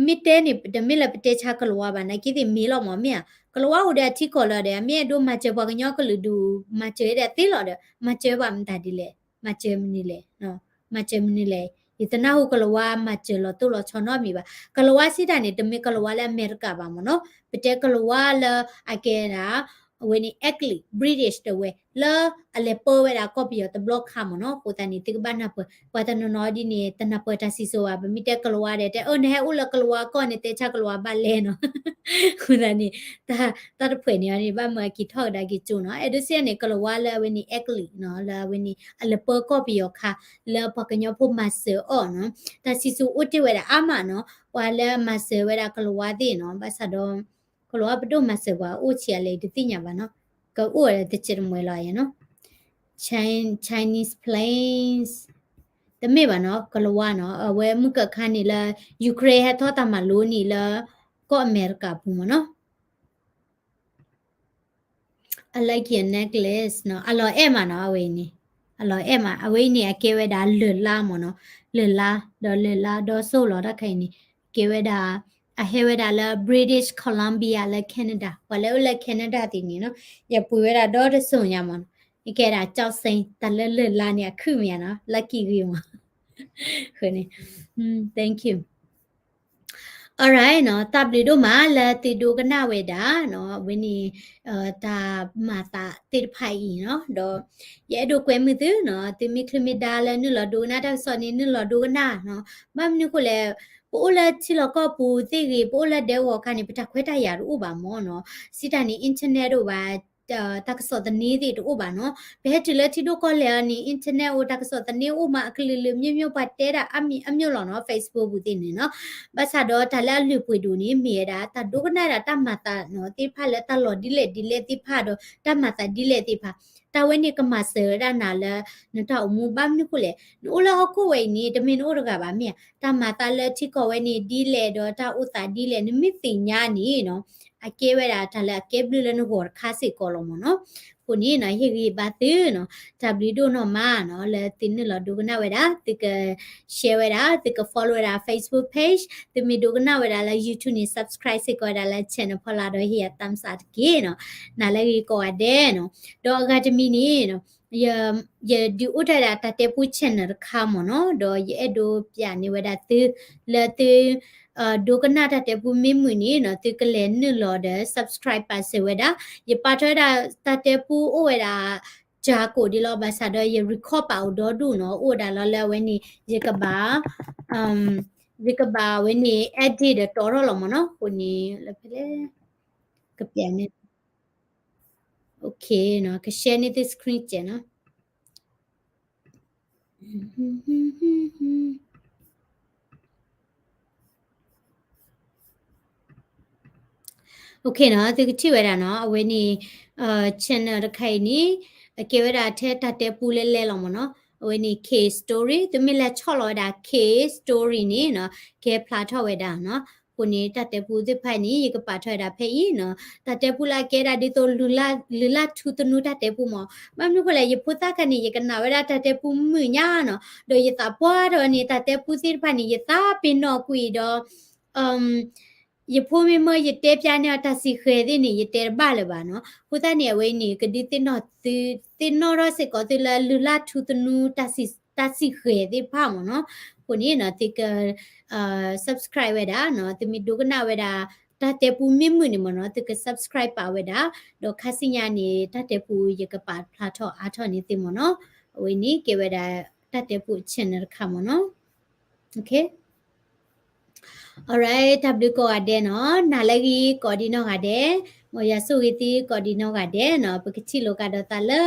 မ့ၢ်တဲန့ၣ် တမ့ၢ်လၢပတဲဆါကလၤဝါဘၣ် နာ်က့သ့ၣ်မ့ၢ်လီၤမး မ့ၢ်ဧါ, ကလၤဝါအိၣ်ဒီးအထံကီၢ်လၢဒီး အမ့ၢ်အဲၣ်ဒိးမၤစၢၤပှၤကညီကလုာ်ဒူၣ် မၤစၢၤဝဲဒၣ်သ့လီၤဒီး မၤစၢၤဘၣ်မတၤဒ်လဲၣ်, မၤစၢၤမနုၤလဲၣ်, မၤစၢၤမနုၤလဲၣ်, ယတနၢ်ဟူကလၤဝါမၤစၢၤလီၤတိၢ်လီၤဆီနီတမံၤဘၣ်. ကလၤဝါစံးတၢ်န့ၣ် တမ့ၢ်ကလၤဝါလၢအမဲရကၤဘၣ်မးနီၤ, ပတဲကလၤဝါလၢအကဲဒၣ် အဝဲန့ၣ် English British တဝဲ လၢအလဲၤပၢဝဲဒၣ်ကီၢ်ပယီၤတဘျီခါမးနီၤ. အဃိသတးန့ၣ် သုကဘၣ်နၢ်ပၢၢ် ပှၤတနီၤနီၤဒ်န့ၣ် တနၢ်ပၢၢ်တၢ်စံၣ်စိၤဘၣ်, ပမ့ၢ်တဲကလၤဝါဒီး တဲအၢ နဟဲအိၣ်လၢကလၤဝါကီၢ်န့ၣ် တဲဆါကလၤဝါဘၣ်လဲၣ်နီၤ. အဃိသတးန့ၣ် တၢ်တဖှဲးန့ၣ်န့ၣ် ဘၣ်မၢအက့ၤထီၣ်ကဒါက့ၤကၠိနီၤ. အဲၣ်ဒိးစံးန့ၣ် ကလၤဝါလၢအဝဲန့ၣ် English နီၤ, လၢအဝဲန့ၣ် အလဲၤပၢကီၢ်ပယီၤခါ လၢပှၤကညီဖိမၤစၢၤအီၤနီၤ. တၢ်စံၣ်စိၤအိၣ်တ့ၢ်ဝဲဒၣ်အါမးနီၤ, ပှၤလၢမၤစၢၤဝဲဒၣ်ကလၤဝါသ့ၣ်နီၤ, ဘၣ်ဆၣ်ဒီး ကလၤဝါပဒိၣ်မၤစၢၤပှၤအိၣ်ဆံးအလဲၣ် တသ့ၣ်ညါဘၣ်နီၤ, ကအိၣ်တစဲးတမှဲၤလီၤယဲနီၤ. Chin- Chinese planes တမ့ၢ်ဘၣ်နီၤ, ကလၤဝါနီၤ, အဝဲမုၢ်ကၢခါန့ၣ်လၢ Ukraine ဟဲထီၣ်တၢ်မၤလိန့ၣ်လၢ ကီၢ်အမဲရကၤပူၤမးနီၤ. I like your necklace နီၤ, အလီၤအဲၣ်မးနီၤ, အဝဲအံၤန့ၣ် အလီၤအဲၣ်မး, အဝဲအံၤန့ၣ် အကဲဝဲဒၣ်လၢၢ်လါမးနီၤ, လၢၢ်လါ ဒီးလၢၢ်လါဒီးစိၢ်လီၤတၢ်ခဲအံၤန့ၣ် ကဲဝဲဒၣ် အဟဲဝဲဒၣ်လၢ British Columbia လၢ Canada, ပှၤလၢအိၣ်လၢ Canada သ့ၣ်န့ၣ်နီၤ, ယပှ့ၤဝဲဒၣ်ဒီတစိၤညါမးနီၤ, ယကဲဒၣ် ကၠီၣ်စ့ တၢ်လၢလၢၢ်လါန့ၣ် အခုမ့ၢ်ဧါနီၤ, lucky ဂ့ၤမး, ဃိန့ၣ် thank you. Alright နီၤ, တၢ်ဘျုးဒိၣ်မးလၢသုဒိကနၣ်ဝဲဒၣ်နီၤ, အဝဲန့ၣ် တၢ်မၤသးသ့ၣ်တဖၣ်အံၤနီၤ, ဒီးယအဲၣ်ဒိးကွဲမုာ်သုနီၤ, သုမ့ၢ်ချုးမ့ၢ်ဒါလၢနုာ်လီၤဒိကနၣ်တၢ်ကစီၣ်န့ၣ် နုာ်လီၤဒိကနၣ်နီၤ. ဘၣ်မနုၤဃိလဲၣ်, ပအိၣ်လၢထံလီၢ်ကီၢ်ပူၤသ့ၣ်ဂ့ၤ, ပအိၣ်လၢဒဲကဝီၤခါန့ၣ် ပတၢ်ခွဲးတၢ်ယာ်တအိၣ်ဘၣ်မးနီၤ. စံးတၢ်န့ၣ် internet တအိၣ်ဘၣ်, တၢ်ကစီၣ်သန့သ့ၣ်တအိၣ်ဘၣ်နီၤ. ပဟဲတုၤလၢထံဒိၣ်ကီၢ်လဲၢ်အီၤန့ၣ် internet အိၣ်, တၢ်ကစီၣ်သန့အိၣ်မး, အကလုာ်လုာ်မျိုးမျိုး ပှၤတဲဒၣ်အါမံၤအါမျိၤလီၤနီၤ, Facebook ပူၤသ့ၣ်န့ၣ်နီၤ. ဘၣ်ဆၣ်ဒီးတၢ်လၢအလုၢ်ပှ့ၤဒိၣ်န့ၣ် မ့ၢ်ဝဲဒၣ် တၢ်ဒိကနၣ်ဒၣ်တၢ်မၤသးနီၤ, သ့ၣ်တဖၣ်လၢတၢ်လီၢ်ဒ်လဲၣ်ဒ်လဲၣ်သ့ၣ်တဖၣ်ဒီး တၢ်မၤသးဒ်လဲၣ်သ့ၣ်တဖၣ်, တၢ်ဝဲန့ၣ်ကမၤစၢၤဝဲဒၣ်နၤလၢ နတၢ်အိၣ်မူ. ဘၣ်မနုၤဃိလဲၣ်, နအိၣ်လၢဟီၣ်ခိၣ်ဝဲအံၤန့ၣ် တမ့ၢ်နအိၣ်တဂၤဘၣ်, မ့ၢ်ဧါ, တၢ်မၤသးလၢထံကီၢ်ဝဲန့ၣ်ဒ်လဲၣ်ဒီးတၢ်အိၣ်သးဒ်လဲၣ် နမ့ၢ်သ့ၣ်ညါန့ၣ်နီၤ, အကဲဝဲဒၣ်တၢ်လၢအကဲဘျုးလၢနဂီၢ်တခါစ့ၢ်ကီးလီၤမးနီၤ. အဃိန့ၣ်နီၤ, ဟ့ၣ်ဂံၢ်ဘါသုနီၤ, တၢ်ဘျုးဒိၣ်နီၢ်မးနီၤ, လၢသုနုာ်လီၤဒိကနၣ်ဝဲဒၣ်, သုက share ဝဲဒၣ်, သုက follow ဝဲဒၣ် Facebook page, သုမ့ၢ်ဒိကနၣ်ဝဲဒၣ်လၢ YouTube န့ၣ် subscribe စ့ၢ်ကီးဝဲဒၣ်လၢ channel ဖီလာ်ဒီးဟ့ၣ်ယၤ thumbs up တက့ၢ်နီၤ. နၤလၢဂ့ၤကိးဂၤဒဲးနီၤ. ဒီးအဂၤတမံၤန့ၣ်နီၤ, ယ ယဒုးအိၣ်ထီၣ်ဝဲဒၣ်တၢ်တဲပူ channel တခါမးနီၤ, ဒီးယအဲၣ်ဒိးပျးန့ၢ်ဝဲဒၣ်သု လၢသု ဒိကနၣ်တၢ်တဲပူမ့ၢ်မုာ်န့ၣ်နီၤ, သုကလဲၤနုာ်လီၤဒီး subscribe ပာ်စၢၤဝဲဒၣ်. ယပာ်ထီၣ်ဝဲဒၣ်တၢ်တဲပူအိၣ်ဝဲဒၣ် ကၢကိးဒ်လီၤ, ဘၣ်ဆၣ်ဒီးယ record ပာ်အိၣ်ဒီဒူၣ်နီၤ, အိၣ်ဝဲဒၣ်လီၤလၢအဝဲန့ၣ် ယကဘၣ် ယကဘၣ်ဝဲန့ၣ် edit ဒီးတီထီၣ်လီၤမးနီၤ. အဃိန့ၣ် လၢဖဲလဲၣ် ကပျးန့ၣ် OK နီၤ, က share န့ၢ်သု screen ကဲနီၤ. OK နီၤ, သုကထံၣ်ဝဲဒၣ်နီၤ, အဝဲန့ၣ် channel တခါအံၤန့ၣ် အကဲဝဲဒၣ်ထဲတၢ်တဲပူလဲလဲလီၤမးနီၤ. အဝဲန့ၣ် K story, သုမ့ၢ်လဲၤဆီၣ်လီၤဝဲဒၣ် K story န့ၣ်နီၤ, ကဲဖျါထီၣ်ဝဲဒၣ်နီၤ. အဃိန့ၣ် တၢ်တဲပူသ့ၣ်တဖၣ်န့ၣ် ယကပာ်ထီၣ်ဝဲဒၣ်ဖဲအံၤနီၤ. တၢ်တဲပူလၢအကဲဒၣ်ဒ်သိး လုၢ်လၢ်ထူသနူတၢ်တဲပူမး. ဘၣ်မနုၤဃိလဲၣ်, ယဖိသၣ်ခါန့ၣ် ယကနၣ်ဝဲဒၣ်တၢ်တဲပူမုာ်ညါနီၤ, ဒီးယသးပှၢ်ထီၣ်န့ၣ် တၢ်တဲပူသ့ၣ်တဖၣ်န့ၣ် ယသးပ့ၤနီၣ်ကွံာ်ဒီး ယဖိမ့ၢ်မၢယတဲပျါန့ၢ်အီၤတၢ်စံၣ်ဃဲၤသ့ၣ်န့ၣ် ယတဲတဘၣ်လၢၤဘၣ်နီၤ. အဃိသတးန့ၣ် အဝဲအံၤန့ၣ် ကဒုးသ့ၣ်နီၣ်သု, သ့ၣ်နီၣ်ထီၣ်စ့ၢ်ကီးသုလၢလုၢ်လၢ်ထူသနူ တၢ်စံၣ်ဃဲၤသ့ၣ်တဖၣ်မးနီၤ. အဃိန့ၣ်နီၤ သုက subscribe ဝဲဒၣ်နီၤ. သုမ့ၢ်ဒိကနၣ်ဝဲဒၣ် တၢ်တဲပူမ့ၢ်မုာ်န့ၣ်မးနီၤ သုက subscribe ပာ်ဝဲဒၣ်, ဒီးခါဆူညါန့ၣ် တၢ်တဲပူယကပာ်ဖျါထီၣ်အါထီၣ်န့ၢ်သုမးနီၤ. အဝဲန့ၣ်ကဲဝဲဒၣ် တၢ်တဲပူ channel တခါမးနီၤ. OK, alright, တၢ်ဘျုးကိးဂၤဒဲးနီၤ, နၤလၢဂ့ၤကိးဒံးနီၢ်ဂၤဒဲး, မ်ယွၤဆိၣ်ဂ့ၤသုကိးဒံးနီၢ်ဂၤဒဲးနီၤ. ပကထံၣ်လိာ်ကဒီးသးလၢ